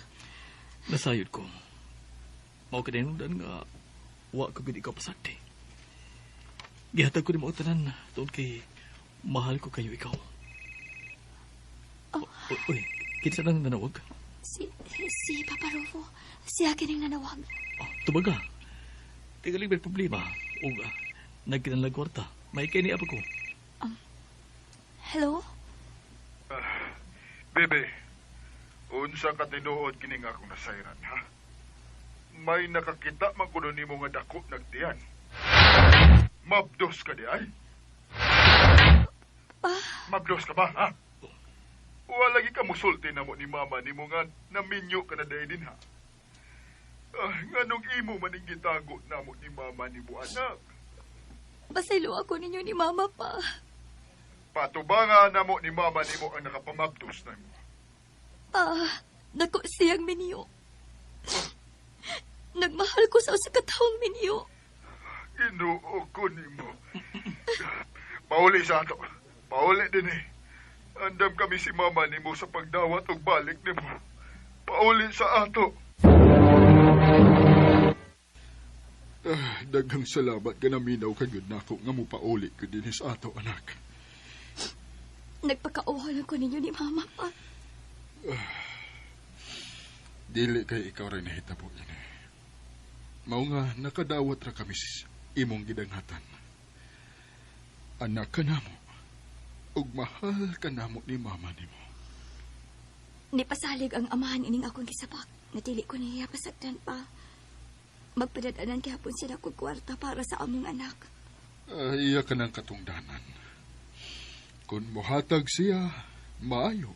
Nasayod ko. Mao ka din nga wa ko gid ikaw pasakti. Gihatag ko nimo tanan tuon kay mahal ko kayo ikaw. Oh. Uy, kinsa nang nanawag? Si Papa Rufo. Siya kining nanawag. Oh, tubaga. Tigaling may problema. O nagkinanlag kwarta. May kini apa ko. Hello? Bebe, unsa ka tinuod kini nga akong nasayran, ha? May nakakita man kuno nimo nga dako nagtiyan. Mabdos ka di ay? Pa? Mabdos ka ba, ha? Wala lagi ka musulti na mo ni mama nimo nga naminyo ka na dahil din, ha? Ah, nganong imo maning gitago namo ni mama nimo, anak? Pasaylo ako ninyo ni mama pa. Patubanga namo ni mama nimo ang nakapamabdos na mo. Ah, dako siyang minyo. Nagmahal ko sa usa ka taong minyo. Ginoo ko nimo. Pauli sa ato. Pauli din eh. Andam kami si mama nimo sa pagdawat og balik nimo. Pauli sa ato. Ah, daghang salamat ka naminaw ka gyud nako nga mopauli ko dinhi sa ato, anak. Nagpakauhol ko ninyo ni mama pa. Dili kay ikaw rin nahitabo ini. Mao nga nakadawat ra kami sis imong gidanghatan. Anak ka namo, ug mahal ka namo ni mama nimo. Nipasalig ang amahan ining akong gisabak. Natili ko niya pasagdan pa. Magpadadanan gihapon sila kog kwarta para sa among anak. Iya ka ng katungdanan. Kung mohatag siya, maayo.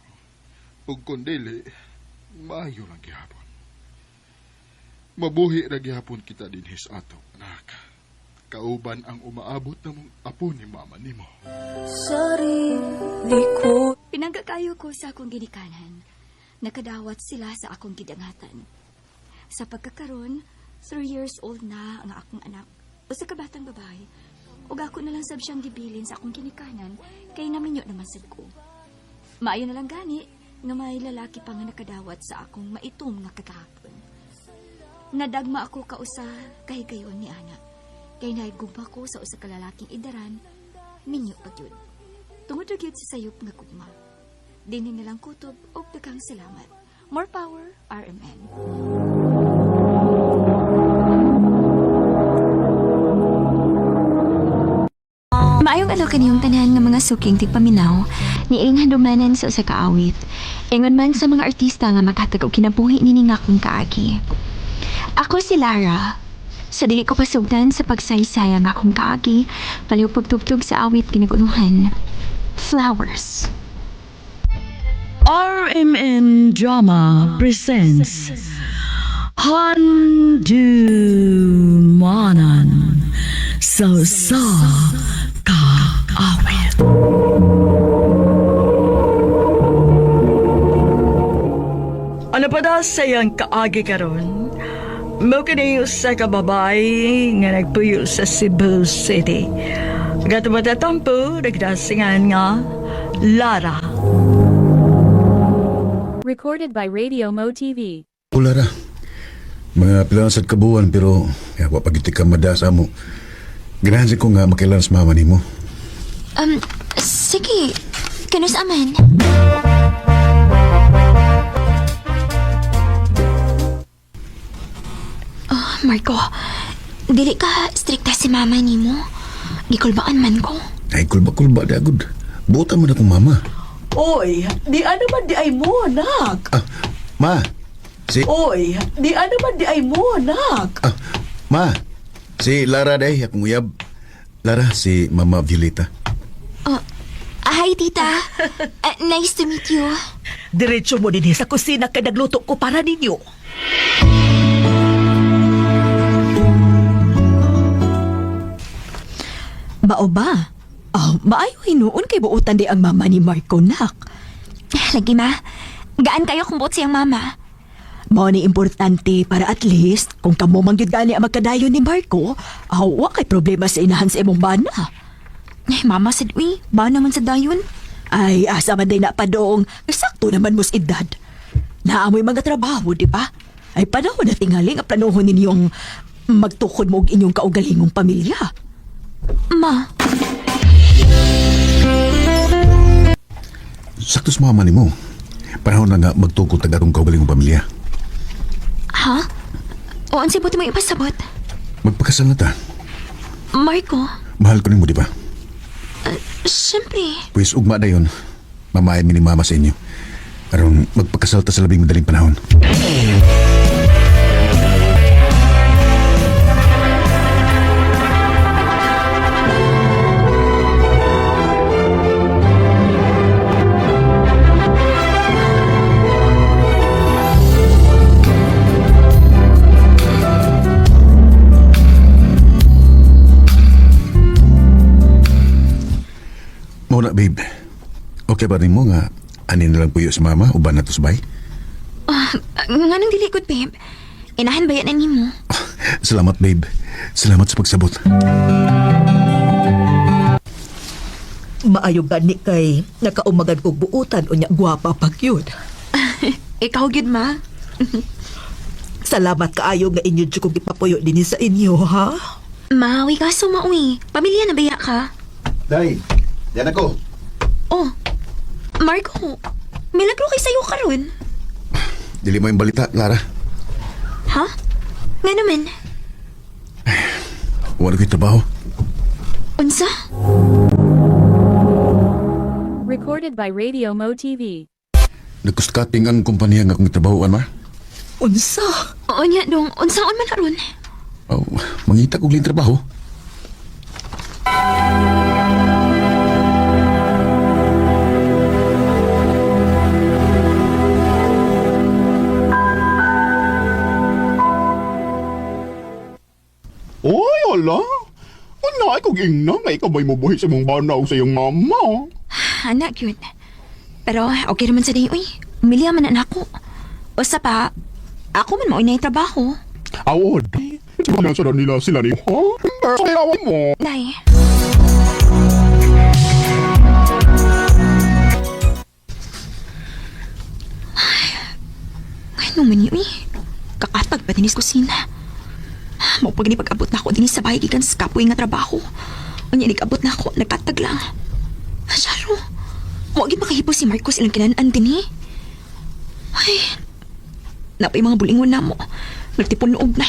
Ug kung dili, maayo lang gihapon. Mabuhi ra gihapon kita dinhi sa ato, anak. Kauban ang umaabot na mong apo ni mama nimo. Sarili ko. Pinanggakayo ko sa akong ginikanan. Nakadawat sila sa akong gidangatan. Sa pagkakaron, 3 years old na ang akong anak. Usa ka batang babae. Ug ako na lang sab siyang gibilin sa akong ginikanan kay naminyo naman sad ko. Maayo na lang gani nga may lalaki pa nga nakadawat sa akong maitom nga kagahapon. Nadagma ako kausa kahigayon ni ana. Kay nahigugma ko sa usa ka lalaking idaran, minyo pa gyud. Tungod ra gyud sa sayop nga gugma. Dinhi na lang kutob og daghang salamat. More power, RMN. Maayong adlaw kaniyong tanan nga mga suking tigpaminaw, niining handumanan sa usa ka awit. Ingon man sa mga artista nga makatag og kinabuhi nining akong kaagi. Ako si Lara. Sa dili ko pasugdan sa pagsaysay ang akong kaagi, baliw pagtugtog sa awit kinaguluhan. Flowers. RMN Drama presents Handumanan. Sa usa ka awit. Ano pa da sa iyang kaagi karon? Mao kini usa ka babae nga nagpuyo sa Cebu City. Gatubatatampo, nagdasingan nga Lara. Recorded by Radio Mo TV. Ulara. Mga pila na sad ka buwan pero ya, wa pa gyud ka mada sa amo. Ganahan sad ko nga makailan sa mama nimo. Sige. Kanus aman. Oh, Marco, dili ka strikta si mama nimo. Gikulbaan man ko. Ay kulba-kulba di agud. Buta man akong mama. Oy, di ano man di ay mo, nak. Ah, ma. Si Oy, di ano man di ay mo, nak. Ah, ma. Si Lara day akong uyab. Lara si Mama Violeta. Oh, hi, tita. Nice to meet you. Diretso mo dinhi sa kusina kay nagluto ko para ninyo. Bao ba? Oh, maayo hinuon kay buotan di ang mama ni Marco, nak. Lagi, ma. Gaan kayo kung buot siyang mama. Mao ni importante para at least kung kamo man gyud gani ang magkadayon ni Marco, aw wa kay problema sa inahan sa imong bana. Ay, mama sad uy, ba naman sa dayon? Ay, asa man day na padong, sakto naman mo sa edad. Naamoy mga trabaho, di ba? Ay panahon na tingali nga planuhon ninyong magtukod mo og inyong kaugalingong pamilya. Ma, Sakto sa mama nimo. Panahon na nga magtukod tag atong kaugalingong pamilya. ha? O, unsay buti mo ipasabot? Magpakasal na ta. Marco, Mahal ko nimo, di ba? syempre. Pwes ugma na yun. Mamayan mi ni mama sa inyo. Aron magpakasal ta sa labing madaling panahon. Mao na, babe. Okay ba nimo nga ani na lang puyo sa mama uban na to sa bay? Ah, nganong dili good, babe? Inahan ba yan nimo? Salamat, babe. Salamat sa pagsabot. Maayo gani kay nakaumagan kog buutan unya gwapa pag yun. Ikaw gyud, ma. Salamat kaayo nga inyo jud kong gipapuyo dinhi sa inyo, ha? Ma, uy kaso mauwi. Pamilya na baya ka? Day, yan ako. Oh, Marco, milagro kay sayo karon. Dili mo yung balita, Lara. Ha? Nga naman. Wala ko'y trabaho. Unsa? Recorded by Radio Mo TV. Nagkustkating ang kumpanya nga akong trabahoan, ma. Unsa? Oo niya, dong. Unsaon man aron? Oh, mangita kog lin trabaho. Oy, ala. Ano ay kog ingna nga ikaw ba'y mubuhi sa imong bana o sa iyong mama? Anak, cute. Pero okay naman sa day, uy. Umilya man na ako. Usa pa, ako man maoy na yung trabaho. Awod. Sila sa nila sila ni ha? Pero sa mo. Day. Ay, ano man yun eh. Kakatag pa dinis kusina. Mao pag pag-abot na ako dinis sa bahay gikan sa kapoy nga trabaho. Unya nag-abot na ako, nagkatag lang. Masyaro. Wa gyud makahipo si Marcos ilang kinanan din eh. Ay. Napay mga bulingon na mo. Nagtipon noob na.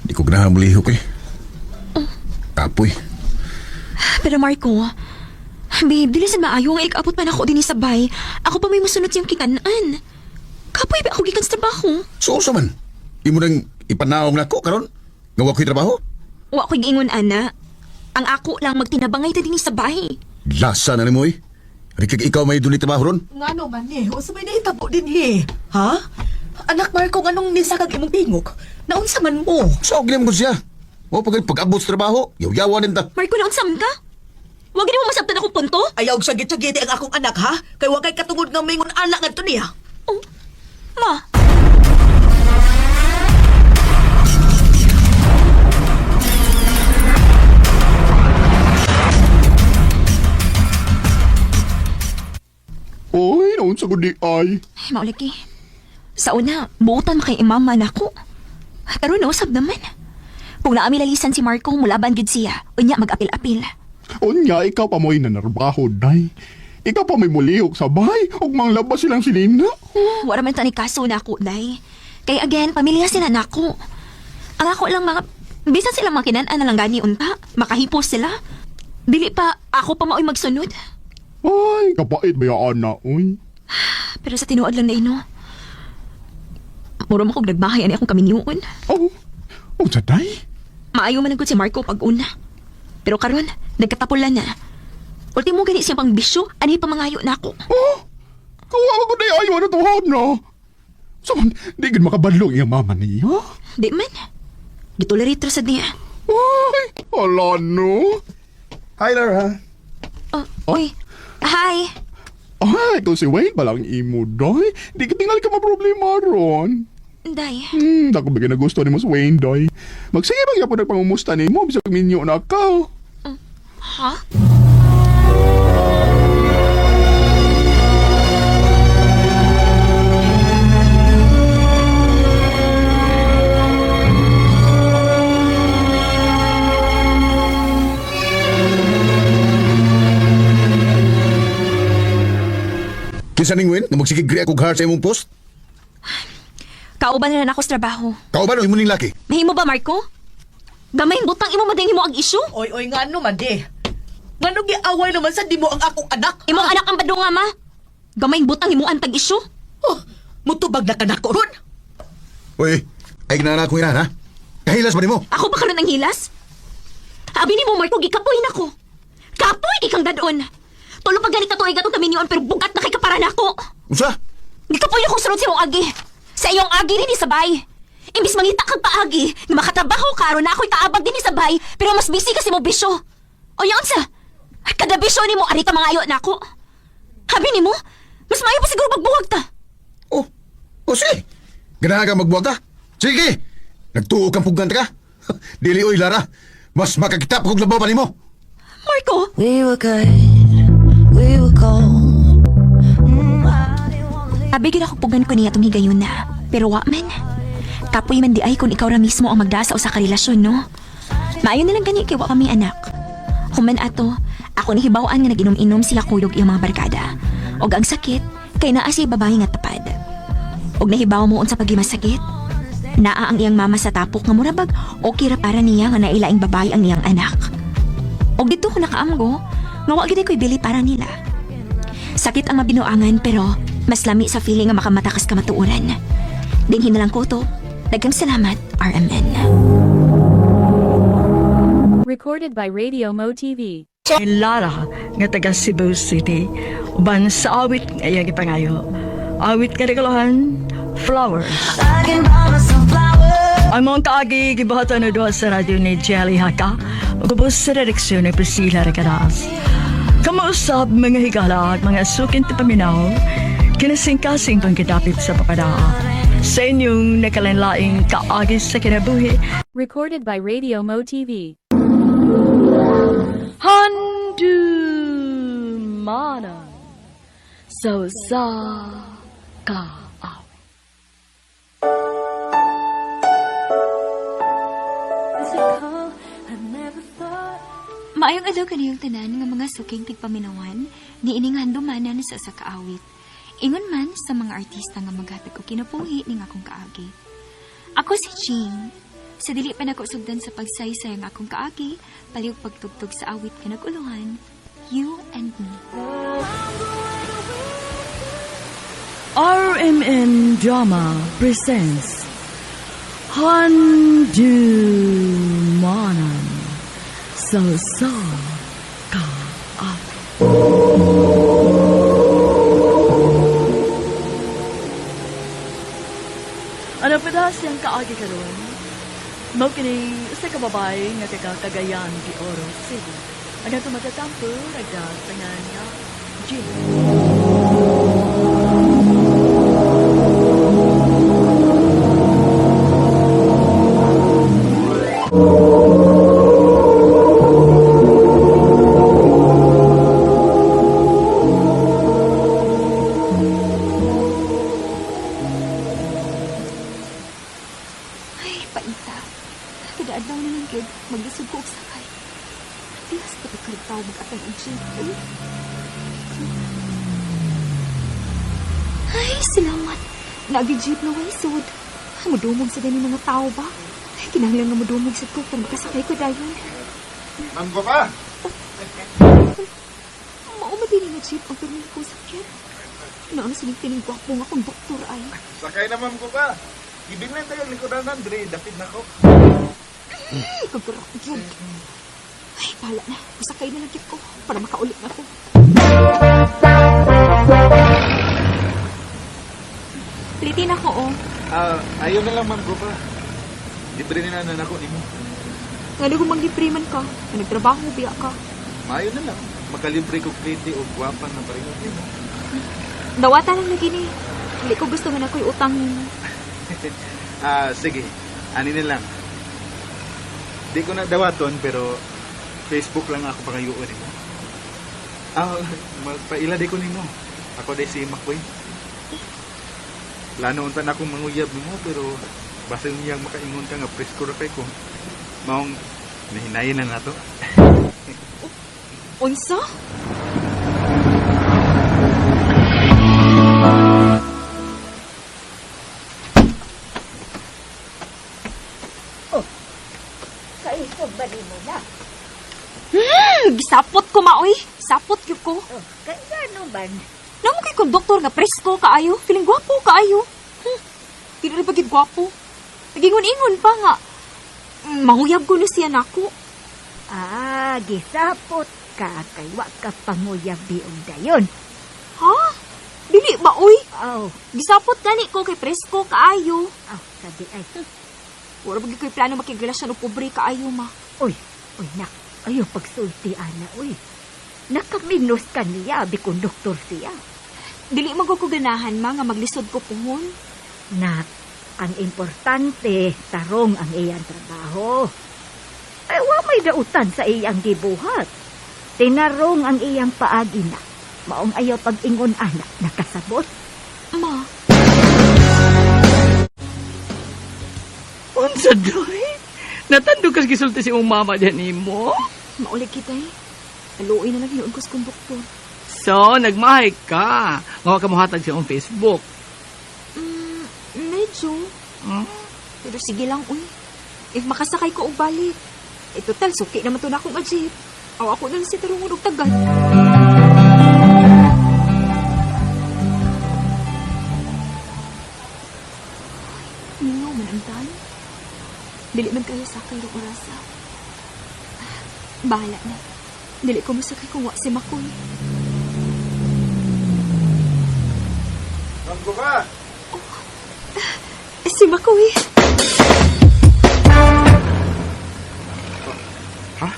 Di ko ganahan mulihok eh. Kapoy. Pero Marco, babe, dili sad maayo nga ikabot man ako dinhi sa bay. Ako pa may musunod siyang kikanan. Kapoy ba ako gikan sa trabaho? So, usa man. Imo nang ipanaong nako karon. Nga wa ko'y trabaho. Wa ko'y giingon ana. Ang ako lang magtinabangay ta dinhi sa bahay. Lasa na nimo eh. Rikag ikaw may duni trabaho ron. Ngano man ni? Unsa may nahitabo dinhi? Ha? Anak Marco, nganong nisakag imong tingog? Naunsa man mo? Sa og ko siya. Mo pag pag-abot sa trabaho, yaw-yawa din ta. Marco, naunsa man ka? Wag gini mo masabtan akong punto? Ayaw og sagit-sagiti ang akong anak ha? Kay wa kay katungod nga mingon anak ngadto niya. Oh, ma. Oy, naunsa ko di ay. Ay, maulagi. Sa una, buutan makay imama na ako. Karon nausab naman. Kung naami lalisan si Marco, mulaban gid siya. Unya mag-apil-apil. Unya, ikaw pa mo'y nanarbaho, day. Ikaw pa may mulihok sa bahay, ug manglabas silang silina. Wala man tani kaso na ako, day. Kay again, pamilya sila nako. Ang ako lang mga... Bisan sila makinan-an na lang gani unta. Makahipos sila. Dili pa, ako pa mao'y magsunod. Ay, kapait ba yung ana, uy? Pero sa tinuod lang na ino, muro mo kog nagbahay ani akong kaminyuon. Oh, oh, sa day? Maayo man ang si Marco pag una. Pero karon, nagkatapulan na. Ultimo gani siya pang bisyo, ani pa mangayo na ako. Oh, kawawa ko day ayo na tuhod no. So man, di gid makabadlong iyang mama niya. Di man. Gitolerate ra sad niya. Ay, ala no. Hi, Lara. Oh, uy. Hi. Ay, ikaw si Wayne palang imo, day. Di ka tingali ka maproblema ron. Day. Dako ba na gusto ni mo si Wayne, day. Magsige ba gyapon nagpangumusta nimo bisag minyo na ka. Ha? Kinsa ning Win nga magsigig ako heart sa imong post? Kauban na lang ako sa trabaho. Kauban o imo ning laki? Mahimo ba, Marco? Gamay butang imo mading himo ang issue? Oy, oy, ngano man di? Ngano giaway naman sa di mo ang akong anak? Imong anak ang badunga, ma. Gamay butang imo ang tag-issue? Oh, mutubag na kanak ko ron. Uy, ay ginana akong inahan ha? Kahilas ba nimo? Ako ba karon ang hilas? Abi ni mo, Marco, gikapoy na ko. Kapoy kang dadon. Tulo pa ganit ka tuig atong kaminyoon pero bugat na kay kapara nako. Unsa? Gikapoy na kong sunod sa imong agi. Sa iyong agi rin sabay. Imbis mangita kang paagi, nga makatrabaho ka aron na ako'y kaabag din sabay, pero mas busy kasi mo bisyo. O yun sa, kada bisyo ni mo, ari ka mga ayo nako. Habi ni mo, mas maayo pa siguro magbuwag ta. Oh, oh sige. Ganahan ka magbuwag ka? Sige. Nagtuo kang pugnan ka. Dili oy Lara. Mas makakita pa kog labaw pa nimo. Marco! We were good, we were gold. Abi gid ako pugan ko niya itong higayon na. Pero wa man. Kapoy man di ay kung ikaw ra mismo ang magdasa sa usa ka relasyon, no? Maayo na lang gani kay wa kami anak. Human ato, ako nahibaw-an nga nag-inom-inom sila kuyog iyang mga barkada. Og ang sakit, kay naa siya babae nga tapad. Og nahibaw mo unsa pagimasakit? Naa ang iyang mama sa tapok nga murabag okay ra para niya nga nailaing babae ang iyang anak. Og dito ko nakaamgo, nga wa gid ko'y bili para nila. Sakit ang mabinuangan pero mas lami sa feeling nga makamatakas kamatuoran. Dinhin na lang ko to. Daghang salamat, RMN. Recorded by Radio Mo TV. Lara nga taga Cebu City uban sa awit nga iyang gipangayo. Awit nga regalohan, Flowers. I can buy myself flowers. Ang mong kaagi gibuhatan na duha sa radyo ni Jelly Haka ug ubos sa direksyon ni Priscilla Recadas. Kamausap mga higala at mga sukin ti paminaw, kinasingkasing pangkidapit sa papadaa. Sa inyong nakalanlaing kaagi sa kinabuhi, Recorded by Radio Mo TV. Handumanan sa usa ka awit. Maayong adlaw kaniyong tanan nga mga suking tigpaminawan ni ining handumanan sa usa ka awit. Ingon man sa mga artista nga maghatag og kinabuhi ning akong kaagi. Ako si Jean. Sa dili pa nako sugdan sa pagsaysay ang akong kaagi, palihog pagtugtog sa awit nga naguluhan, You and Me. RMN Drama presents Handumanan sa usa ka awit. Para siyang kaagi karon, mao kini usa ka babae nga taga Cagayan de Oro City. Ang atong magatampo nagda sa ngalan nga Jean. Ay, paita. Kada adlaw na lang gyud, maglisod ko og sakay. Tiyas pa kag tao mag-atang og jeep. Uy. Ay, salamat. Naagi jeep na way sud. Mudumog sa gani mga tao ba? Ay, kinahanglan nga mudumog sad ko para makasakay ko dayon. Ma'am Gopa! Mao man din nga jeep ang pirmi kong sakyan. Naano sining tining gwapo nga konduktor ay. Sakay na, Ma'am Gopa! Ibig lang tayo likodanan, dre. Dapit na ko. Ay, kagurok gyud. Ay, bahala na. Masakay na lang gyud ko para makaulit na ko. Pilitin ako, oh. Ah, ayaw na lang, Ma'am Gopa. Libre na na nako nimo. Nga kung manglibre man ka, nga nagtrabaho, biya ka. Maayo na lang. Makalibre ko pretty o gwapa na pareho nimo. Dawata lang lagi ni. Hindi ko gusto nga na ako'y utang nimo. Ah, sige. Ani na lang. Di ko na dawaton pero Facebook lang ako pangayuon nimo. Ah, magpaila di ko nimo. Ako day si Makoy. Plano unta na akong manguyab nimo pero basin niyang makaingon ka nga presko ra kay ko. Maong nahinayin na nato. Unsa? Kaisog ba nimo na? Gisapot ko maoy. Sapot gyud ko. Oh, kay ngano man? Namo kay konduktor nga presko kaayo, feeling gwapo kaayo. Dili ra pagid gwapo. Nagingon-ingon pa nga. Manguyab ko no siya nako. Ah, gisapot ka kay wa ka panguyab biog dayon. Ha? Dili ba oy? Oh, Gisapot gani ko kay presko kaayo. oh, sabi ay. Wala ba gyud ko'y plano makigrelasyon og pobre kaayo ma. Uy, uy nak, ayo pagsulti ana, uy. Nakaminos ka niya, bi konduktor siya. Dili man ko ko ganahan ma nga maglisod ko puhon. Nak, ang importante, tarong ang iyang trabaho. Ay, wa may dautan sa iyang gibuhat. Tinarong ang iyang paagi na. Maong ayaw pag-ingon anak, nakasabot. Ma, Unsa doy? Natandog kas gisulti si imong mama diyan nimo? maulig kita eh. Aluoy na lang hinuon ko sa konduktor. So, nagmahay ka. Nga wa ka mohatag sa imong Facebook. Medyo. Hmm? Pero sige lang, uy. If makasakay ko og balik. Eh, total, suki naman to na akong ajip. Aw, ako na lang si tarungon og tagad. Ay, mingaw man ang tan. Dili man kayo sakay rong orasa. Ah, bahala na. Dili ko masakay kung wa si Makoy. Ma'am Gopa! Eh, si Makoy! Ha?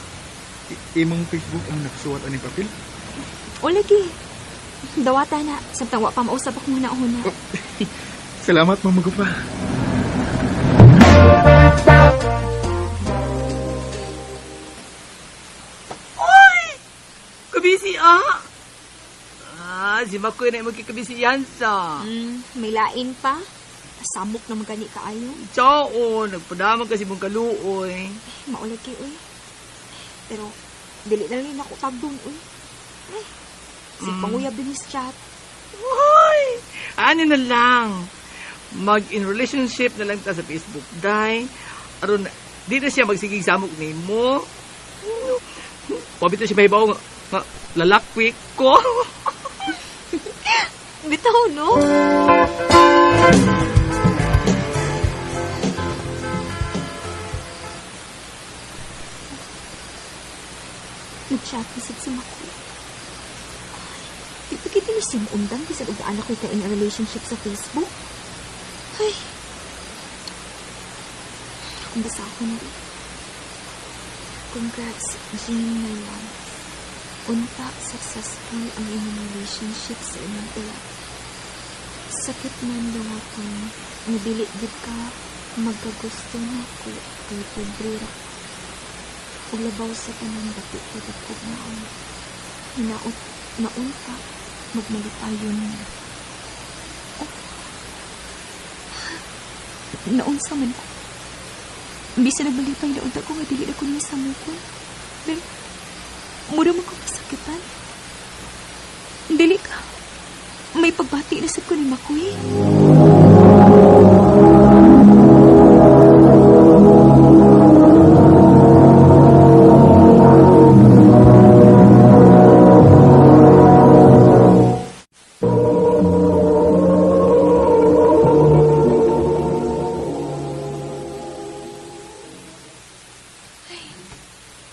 Imong Facebook ang nakasuwat aning papel? O lagi. Dawata na. Samtang wa pa mausap akong huna-huna. Salamat, Ma'am Gopa. Kabisi ah! Ah, si Makoy na imong kikabisiyan sa. May lain pa. Samok naman gani kaayo. Chao, nagpadamag kasi mong kaluoy. Maulag kay uy. Pero, dili na lang ako tagdon uy. Ay, si panguyab din his chat. Hoy! Ano na lang? Mag in relationship na lang ta sa Facebook, day. Aron di na siya magsigig samok nimo. Wabito siya mahibaw nga, nga lalakwi ko. Bitaw, no? Nag-chat na sad si Makoy. Ay, di pa kita ni Sim Undang bisan og anak ko in a relationship sa Facebook. Ay, Akong basahon di. Congrats, Jean Ngayon. Unta successful ang inyong relationship sa inyong uyab. Sakit man lungaton, nga dili gid ka magkagusto nako kay pobre ra. Ug labaw sa tanan dapit ka dagko naon. Hinaot naunta magmalipayon mo. Oh. Naunsa man ko. Bisan nagmalipay na unta ko nga dili na ko niya samukon. Pero mura man ko masakitan. Dili ka. May pagbati na sad ko ni Makoy.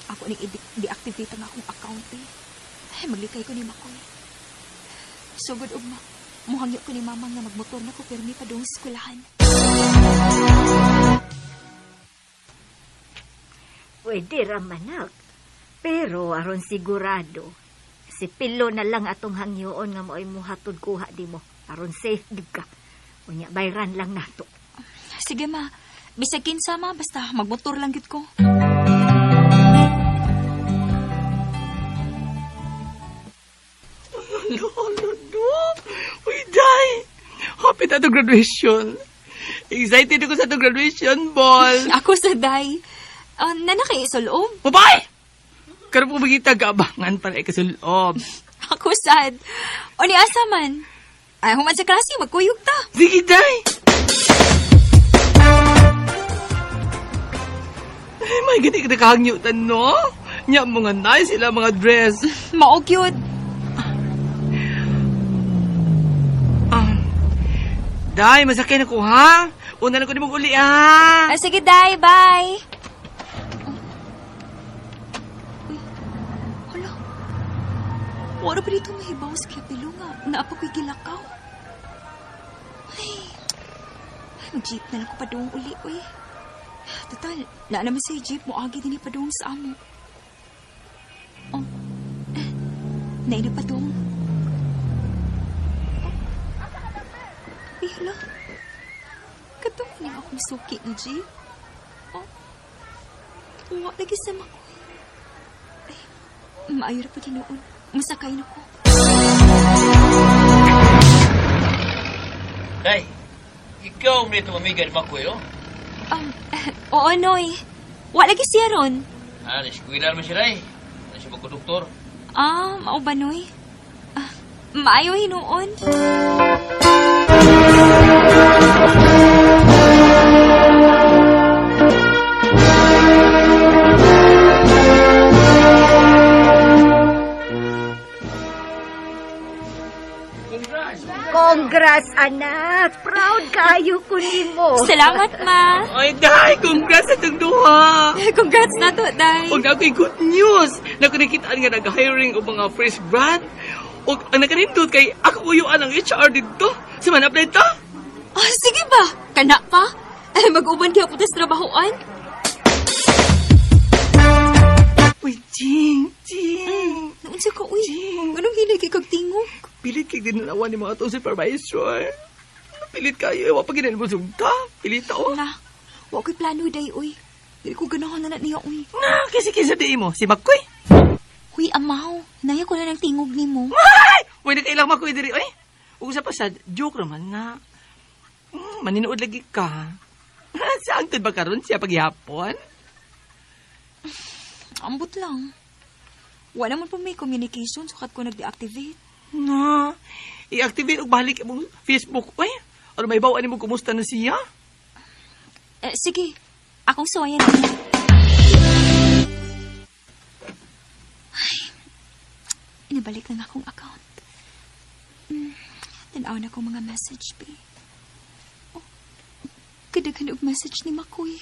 Ako ning i-deactivate ang akong account eh. Ay, maglikay ko ni Makoy. Sugod ugma. Muhangyo ko ni mama nga magmotor na ko pirmi pa doon sa eskwelahan. Pwede ra manak. Pero aron sigurado, si Pilo na lang atong hangyoon nga mo'y muhatod kuha di mo. Aron safe gid ka. Unya bayran lang nato. Sige ma, bisag kinsa ma, basta magmotor lang gid ko. Lolo, no! Uy, day! Happy na to graduation. Excited ako sa to graduation ball. Ako sa day. Nana kay isulob. Babay! Karon po magita gaabangan para ikasulob. Ako sad. O ni asa man. Ay, human sa klase, magkuyog ta. Sige, day! Ay, may gani ka nakahangyutan, no? Nya, mga nice sila mga dress. Mao cute. Ah. Day, masakay na ko, ha? Una na ko ni mong uli, ha? Ah, sige, day. Bye. Uy, hala. Wala pa dito mahibaw sa Kaya nga. Naapa ko'y gilakaw. Ay, ay mag-jeep na lang ko padung uli, uy. Total, naa naman sa jeep mo agi din padung sa amo. Oh, eh, naina padung. Oh. Uy, hala. Katong niya akong suki ni jeep. Oh, wa lagi sa makoy. Ay, maayo ra pa tinuon. Masakay na ko. Day, ikaw man ito amiga ni Makoy, no? Oo, Noy. Wa lagi siya ron. Ah, na-eskwela naman siya, Day. Ano siya magkonduktor? Ah, mao ba, Noy? Ah, maayo hinuon. Congrats, anak! Proud kayo ko nimo. Salamat, ma. Ay, Day! Congrats sa itong duha! Congrats na to, Day. Og ako'y good news! Nakunakitaan nga nag-hiring og mga fresh grad. Og ang nakanindot kay ako uyuan ang HR dito. Sa man apply ta? Ah, sige ba? Kana pa? Ay, mag-uban kaya punta sa trabahoan. Uy, Jing! Jing! Naunsa ka, uy. Anong hinay kay kag tingog? Pilit kay dinalawan ni mga atong supervisor. Pilit kayo. Wa pa ginain mo sugta. Pilit ta, oh. Na, wa ko'y plano, Day, uy. Dili ko ganahan na na niya, uy. Na, kasi kinsa di mo. Si Makoy. Uy, amaw. Naya ko na ng tingog nimo. Ay! Uy, nakailang Makoy diri. Uy, ug sa pasad, joke naman na. Maninood lagi ka. Saan ba karon siya paghihapon? Ambot lang. Wala man po may communication sukat ko nag-deactivate. Na, i-activate og balik imong Facebook. Uy, ano may bawa nimo kumusta na siya? Eh, sige, akong suwayan. Ay, inibalik na nga akong account. Tanaw na kong mga message, be. Oh, kadaghan og message ni Makoy.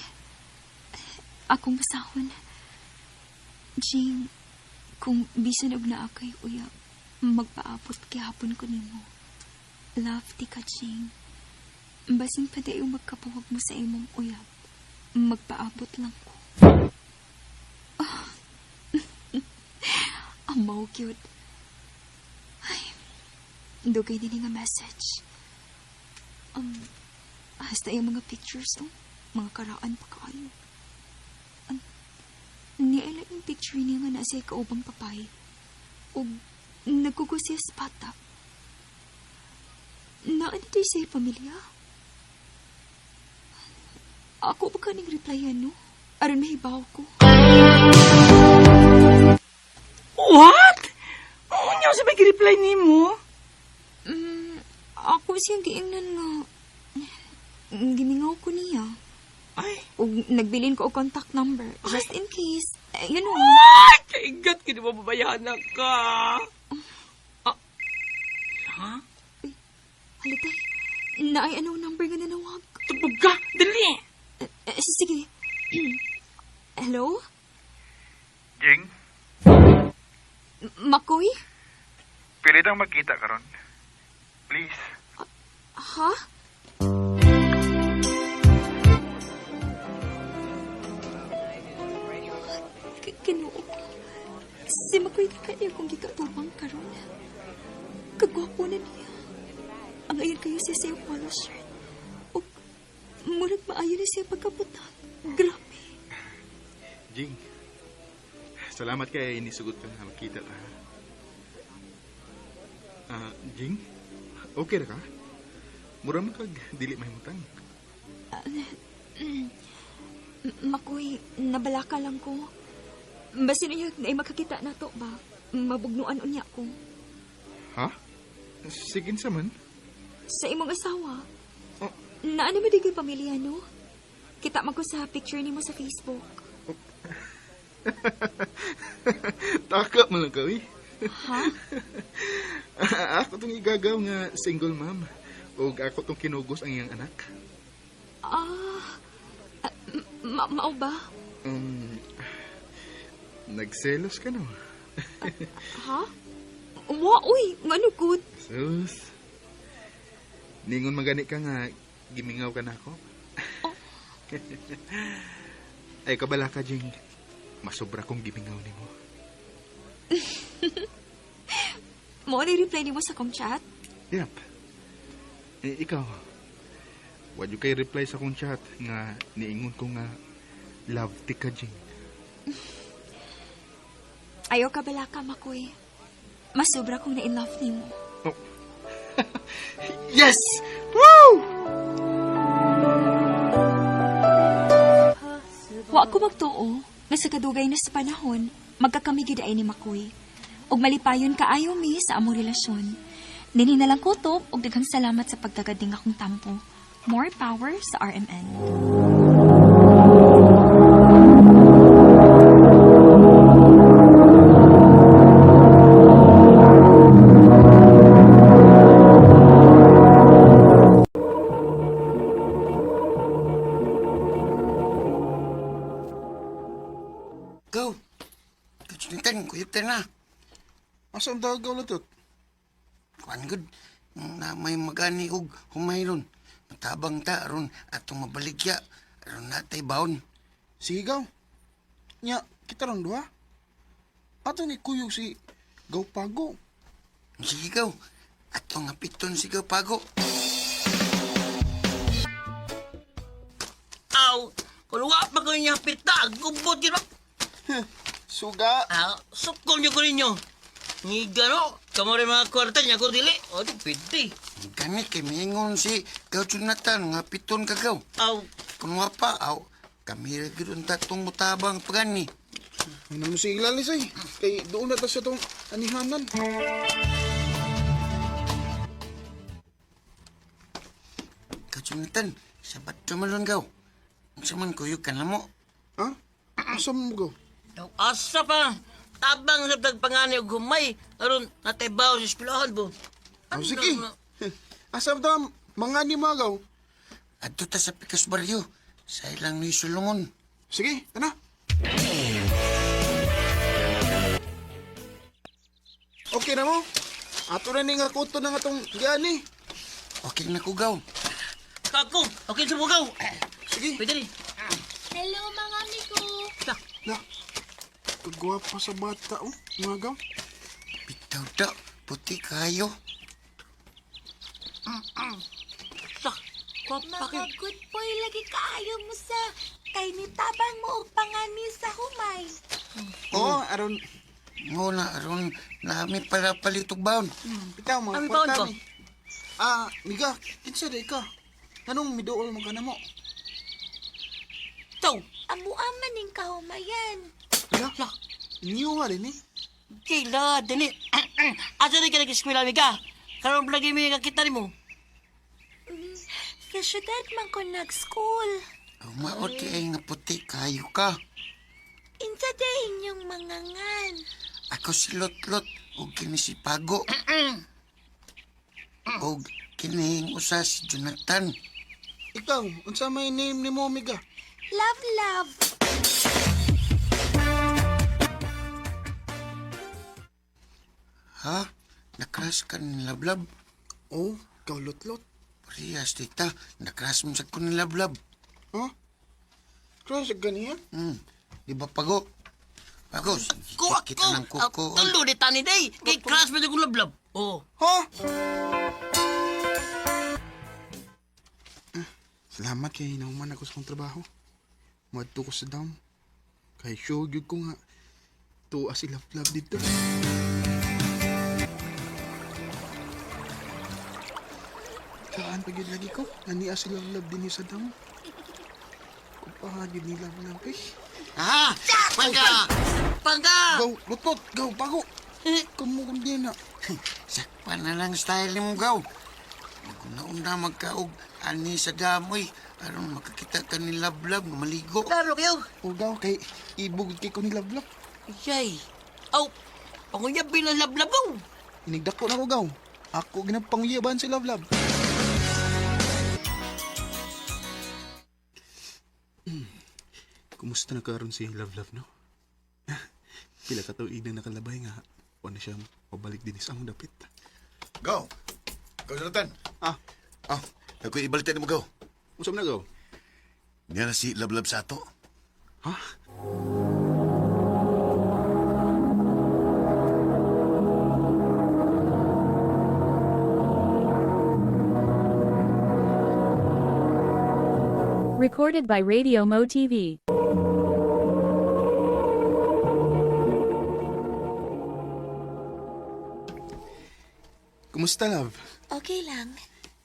Akong basahon. Jane, kung bisan og naa kay uyab, magpaabot gihapon ko nimo. Love ti ka, Jane. Basin pa dayo magkapuwag mo sa imong uyab. Magpaabot lang ko. Ah. Amaw cute. Ay, dugay din nga message. Um, hasta yung mga pictures, oh. Mga karaan pa kaayo. Um, niala yung picture niya nga nasa kaubang papay. O nagkugo siya sa bata. Naan dito siya pamilya? Ako ba kaning replyan, no? Aron mahibaw ko. What? Unya sa may reply nimo? Ako siyang giingnan nga gimingaw ko niya. Ay. Ug nagbilin ko og contact number just in case. Eh, you know. Ay, kaigat kini mo babayahan na ka. Ah. Ha? Halitay. Naay ano number nga nanawag? Tubog ka, dali. Eh, sige. Hello? Jing, Makoy? pili tang magkita karon. Please. Ha? Kinoo ko. Si Makoy na kaya kong gikatubang karon. Kagwapo na niya. Ang ayon kayo siya sa iyong polo shirt. O, murag maayo na siya pagkabutang. Grabe. Jing, salamat kay nisugot ka na magkita ta. Ah, Jing, okay ra ka? Mura man kag dili mahimutang. Ah, Makoy, nabalaka lang ko. Basin niya na makakita na to ba? Mabugnuan unya ko. Ha? Sige sa man. Sa imong asawa. Naano mo digay pamilya, no? Kita man ko sa picture nimo sa Facebook. Taka man lang ka, uy. Ha? Ako tong igagaw nga single mom. Og ako tong kinugos ang iyang anak. Ah, ah, mao ba? Nagselos ka no? Ha? Wa, uy, ngano good? Sus. Ningon magani ka nga gimingaw ka na ako. Ay kabala ka, Jing. Masobra kong gimingaw nimo. Mo ni reply nimo sa kong chat? Yep. Eh, ikaw. Wa jud kay reply sa akong chat nga niingon ko nga love ti ka, Jing. Ayaw ka bala ka, Makoy. Mas sobra kong na-in love nimo. Yes! Woo! Wa ko magtuo nga sa kadugay na sa panahon, magkakamigid ay ni Makoy. Ug malipayon kaayo mi sa among relasyon. Dinhi na lang kutob ug daghang salamat sa pagtagad ning akong tampo. More power sa RMN. Go. Kutsuntan, kuyog ta na. Asa ang dagaw latot? Kuan gud. Na may magani og humayron. Matabang ta aron atong mabaligya. Aron natay baon. Sige, gaw. Nya, kita lang duha. Atong ikuyog si Gaw Pago. Sige gaw. Atong hapiton si Gaw Pago. Aw, kung wa pa ko niya pita, gubot yun. Suga. Ah, sukol niyo ko ninyo. Ni gano, kamo rin mga kwarta niya ko dili. O, di pwede. Gani kay miingon si Gaw Jonathan nga piton ka gaw. Aw. Kung wa pa aw kami ra gyud unta tong mutabang pagani. Ay namo si Ilan eh. Kay doon na ta sa tong anihanan. Gaw Jonathan, sabat tumalon gaw. Unsa man kuyog ka na mo? Ha? Asa mo gaw? Aw, asa pa. Tabang sa tagpangani og humay. Aron, natay baon sa eskwelahan bo. Oh, sige. Asa ta mga ni mga gaw? Adto ta sa Picos Barrio. Sa ilang ni Sulungon. Sige, tana. Okay na mo? Ato na ni nga kuto na nga tong giani. Okay na ko gaw. Kako, okay sa bugaw. Sige. Pwede rin. La, kagwapa sa bata, oh. Mga gaw. Bitaw da, puti kayo. Sa, gwapa Mga good boy lagi kaayo mo sa kay nitabang mo og pangani sa humay. Oh, aron. Nguna, aron nami pala palitog baon. Bitaw, mga Ami baon kwarta ko. ni. Ah, miga, kinsa di ka? Anong miduol mo ka na mo? Taw. Amo man ning kahumayan. La, new ha rin eh. Kila, dili. Asa rin ka nag-eskwela, amiga? Karon lagi mi kakita nimo. Sa syudad man ko nag-school. Mao di ay nga puti kayo ka. Insa day inyong mga ngan. Ako si Lotlot ug kini si Pago. Ug kining usa si Jonathan. Ikaw, unsa may name ni mo, miga? Love, love. Ha? Nakras ka ni Lablab? Oh, ikaw Lotlot. Parehas, tita. Nakras mo sa ko ni Lablab. Ha? Crush ka niya? Di ba, Pago? Pago, Ko kita ako. ng kuko. Tulo di tani day. Kay crush mo kong lablab. Oh. Ha? Salamat kay nauman ako sa akong trabaho. Muadto ko sa dam. Kay sure gyud ko nga tuwa si Love Love dito. Kaan pa gyud lagi ko? Naniya si Love Love din sa dam. Kupaha gyud ni Love Love eh. Ha? Pangga! Pangga! Gaw, lutot, gaw, bago. Kamu kung di na. Sakpa na lang style mo, gaw. Naguna-una magkaog ani sa damoy aron makakita ka ni Lablab nga maligo. Klaro kayo. O gaw, kay ibugod kay ko ni Love Love. Yay. Aw, pangunyab bilang lablab oh. Inigdako na ko gaw. Ako ginapangyaban si Love Love. Kumusta na karon si Love Love no? Pila ka tuig na nakalabay nga. Wa na siya pabalik din sa among dapit. Gaw. Gaw, Jonathan. Ah. Ah, ako ibalitan mo, Gaw. Unsa man na gaw? Nga na si Lablab sa ato. Ha? Recorded by Radio Mo TV. Kumusta love? Okay lang.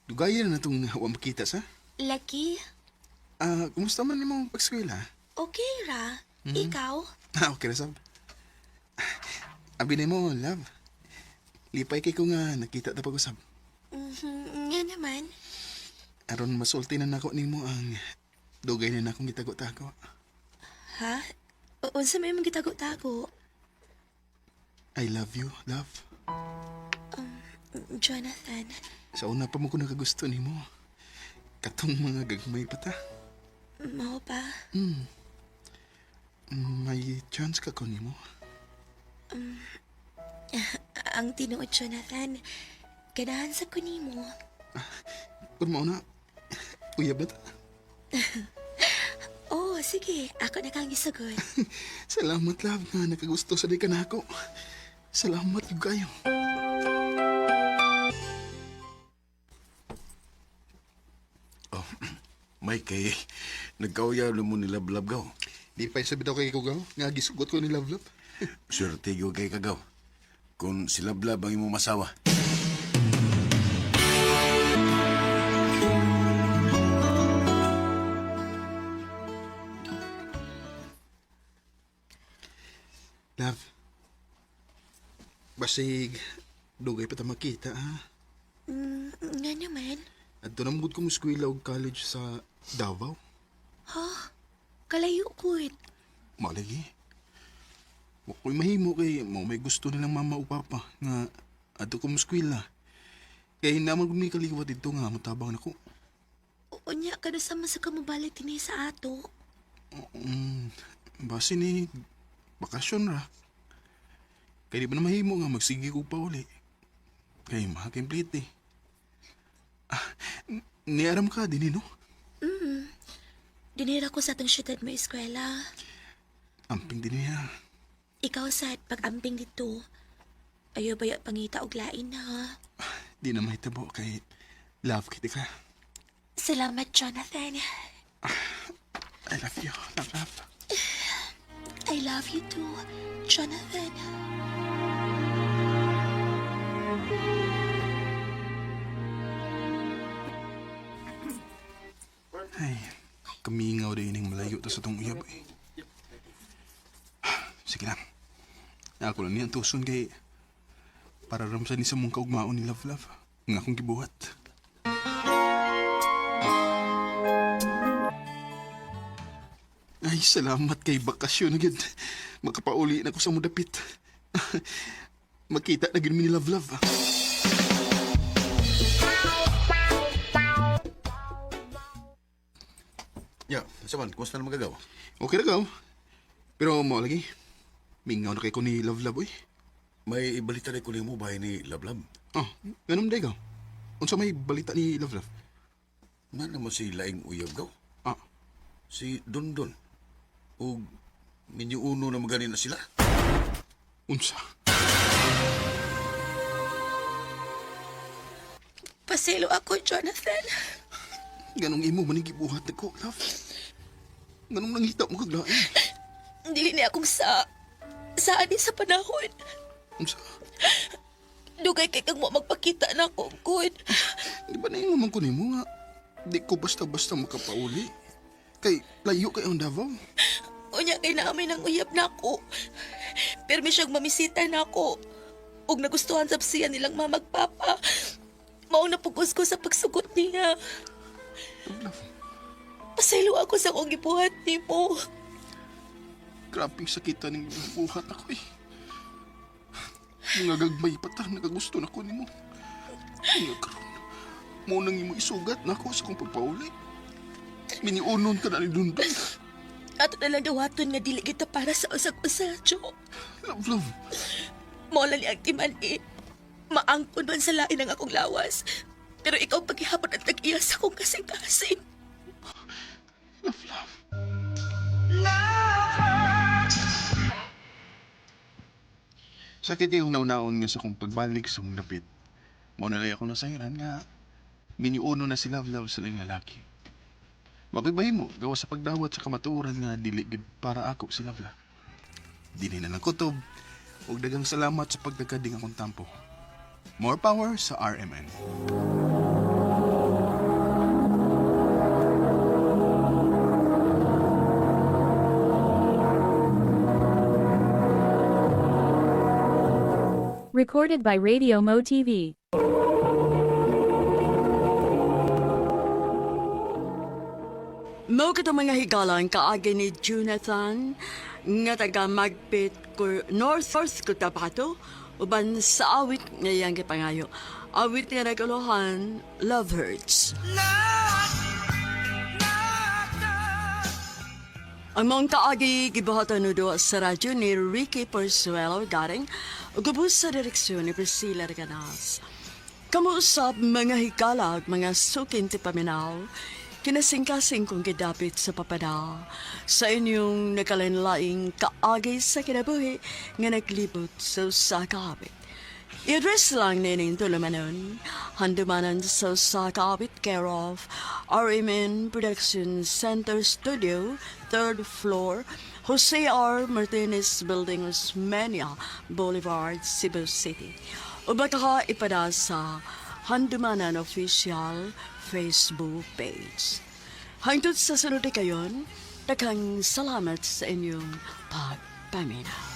Dugayan na itong wa makita sa? Lucky, Ah, kumusta man imong pag-eskwela? okay ra. Ikaw? Ah, okay ra sab. Abi nimo, love. Lipay kay ko nga nakita ta pag-usab. Nga naman. Aron masulti na nako nimo ang dugay na nakong gitago-tago. Ha? Unsa may imong gitago-tago? I love you, love. Jonathan, Sa una pa mo ko nakagusto nimo. Katong mga gagmay pa ta. mao ba? May chance ka ko nimo. Ang tinuod, Jonathan, ganahan sa ko nimo. Kun mao na, uyab na ta. Oh, sige. Ako na kang isugot. Salamat, love, nga nakagusto sa di ka nako. Salamat yung kayo. Oh, Mike, kay nagkauyaw na mo ni Lablab, Gaw. Di pa sabi daw kay Kugaw, nga gisugot ko ni Love Love. Swerte gyud kay kagaw. Kung si Lablab ang imong masawa. Love, basig, dugay pa ta makita, ha? Nga naman. Adto na mugod ko mo eskwela og college sa Davao. Ha? Kalayo ko. Malagi. Wa ko'y mahimo kay mo may gusto nilang mama o papa nga adto ko mo eskwela. Kay naman ko ni kaliwat dito nga motabang nako. Unya, kada sa man sa kamubalik dinhi sa ato. Mm, base ni bakasyon ra. Kay di ba na mahimo nga magsige ko pa uli. Kay makakimplete eh. Ah, niaram ka din eh, no? Dinira ko sa atong syudad mo eskwela. Amping din niya. Ikaw sad pag-amping dito. Ayaw ba pangita og lain ha? Di na mahitabo kay love kita ka. Salamat, Jonathan. I love you. Love, love. I love you too, Jonathan. Ay, kamingaw din yung malayo ta sa tong uyab eh. Sige lang. Ako lang niyang tuson kay para ramsan ni sa mong kaugmaon ni Love Love. Nga akong gibuhat. Ay, salamat kay bakasyon na gyud. Makapauli na ko sa mudapit. Makita na gyud mi ni Love Love. ah. Ya, sa man, kumusta na magagawa? Okay na ka. Pero mo lagi. Mingaw na kay ko ni Love Love oy. May ibalita na ko nimo bahay ni Lablab. Oh, ganun day ka. Unsa may balita ni Love Love? Na naman si Laing Uyab gaw. Ah. Si Dondon. O minyuuno na magani na sila. Unsa? Paselo ako, Jonathan. Ganong imo man ang gibuhat nako, love. Ganong nangita mo kag lain. Dili niya akong sa... Saan ni sa panahon. Unsa? Dugay kay kang mo magpakita na ako, good. Di ba naingon man ko nimo nga di ko basta-basta makapauli. Kay layo kay ang Davao. Unya kay namin ang uyab na ako. Pero may siyang mamisita na ako. Ug nagustuhan sab siya nilang mamagpapa. Mao na pugos ko sa pagsugot niya. Pasaylo ako sa akong gibuhat nimo. Grabing sakita ning buhat ako eh. Mga gagmay pa ta, nakagusto na ko nimo. Nga karon, mo nang imo isugat na ako sa kong pagpauli. Miniunon ka na ni Dundon. Ato na lang dawaton nga dili kita para sa usag-usa, Jo. Love, love. Mao lang ni ang timan eh. Maangkon man sa lain ang akong lawas. Pero ikaw paghihapon at nag-iya sa akong kasing-kasing. Love, love. Sakit yung naunaon nga sa kong pagbalik sa kong dapit. Mao na lang ako nasayran nga miniuno na si Love Love sa laing lalaki. Makibahin mo, gawa sa pagdawat sa kamatuoran nga dili gid para ako si Love Love. Dili na lang kutob, ug dagang salamat sa pagdagading akong tampo. More power sa RMN. Recorded by Radio Mo TV. Mao kato mga higalan kaagi ni Jonathan nga taga Magpit ko North North Cotabato uban sa awit nga iyang gipangayo. Awit nga naguluhan, Love Hurts. Ang mong kaagi gibuhatan nudo sa radyo ni Ricky Porzuelo garing gubos sa direksyon ni Priscilla Reganas. Kamuusap mga hikalag, mga sukin ti paminaw, kinasingkasing kong gidapit sa papada, sa inyong nakalinlaing kaagi sa kinabuhi nga naglibot sa usa ka awit. I-address lang nining tulumanon, handumanan sa usa ka awit care of RMN Production Center Studio, third floor, Jose R. Martinez Building, Osmeña Boulevard, Cebu City. O baka ipada sa Handumanan Official Facebook page. Hangtod sa sunod kayon, daghang salamat sa inyong pagpaminaw.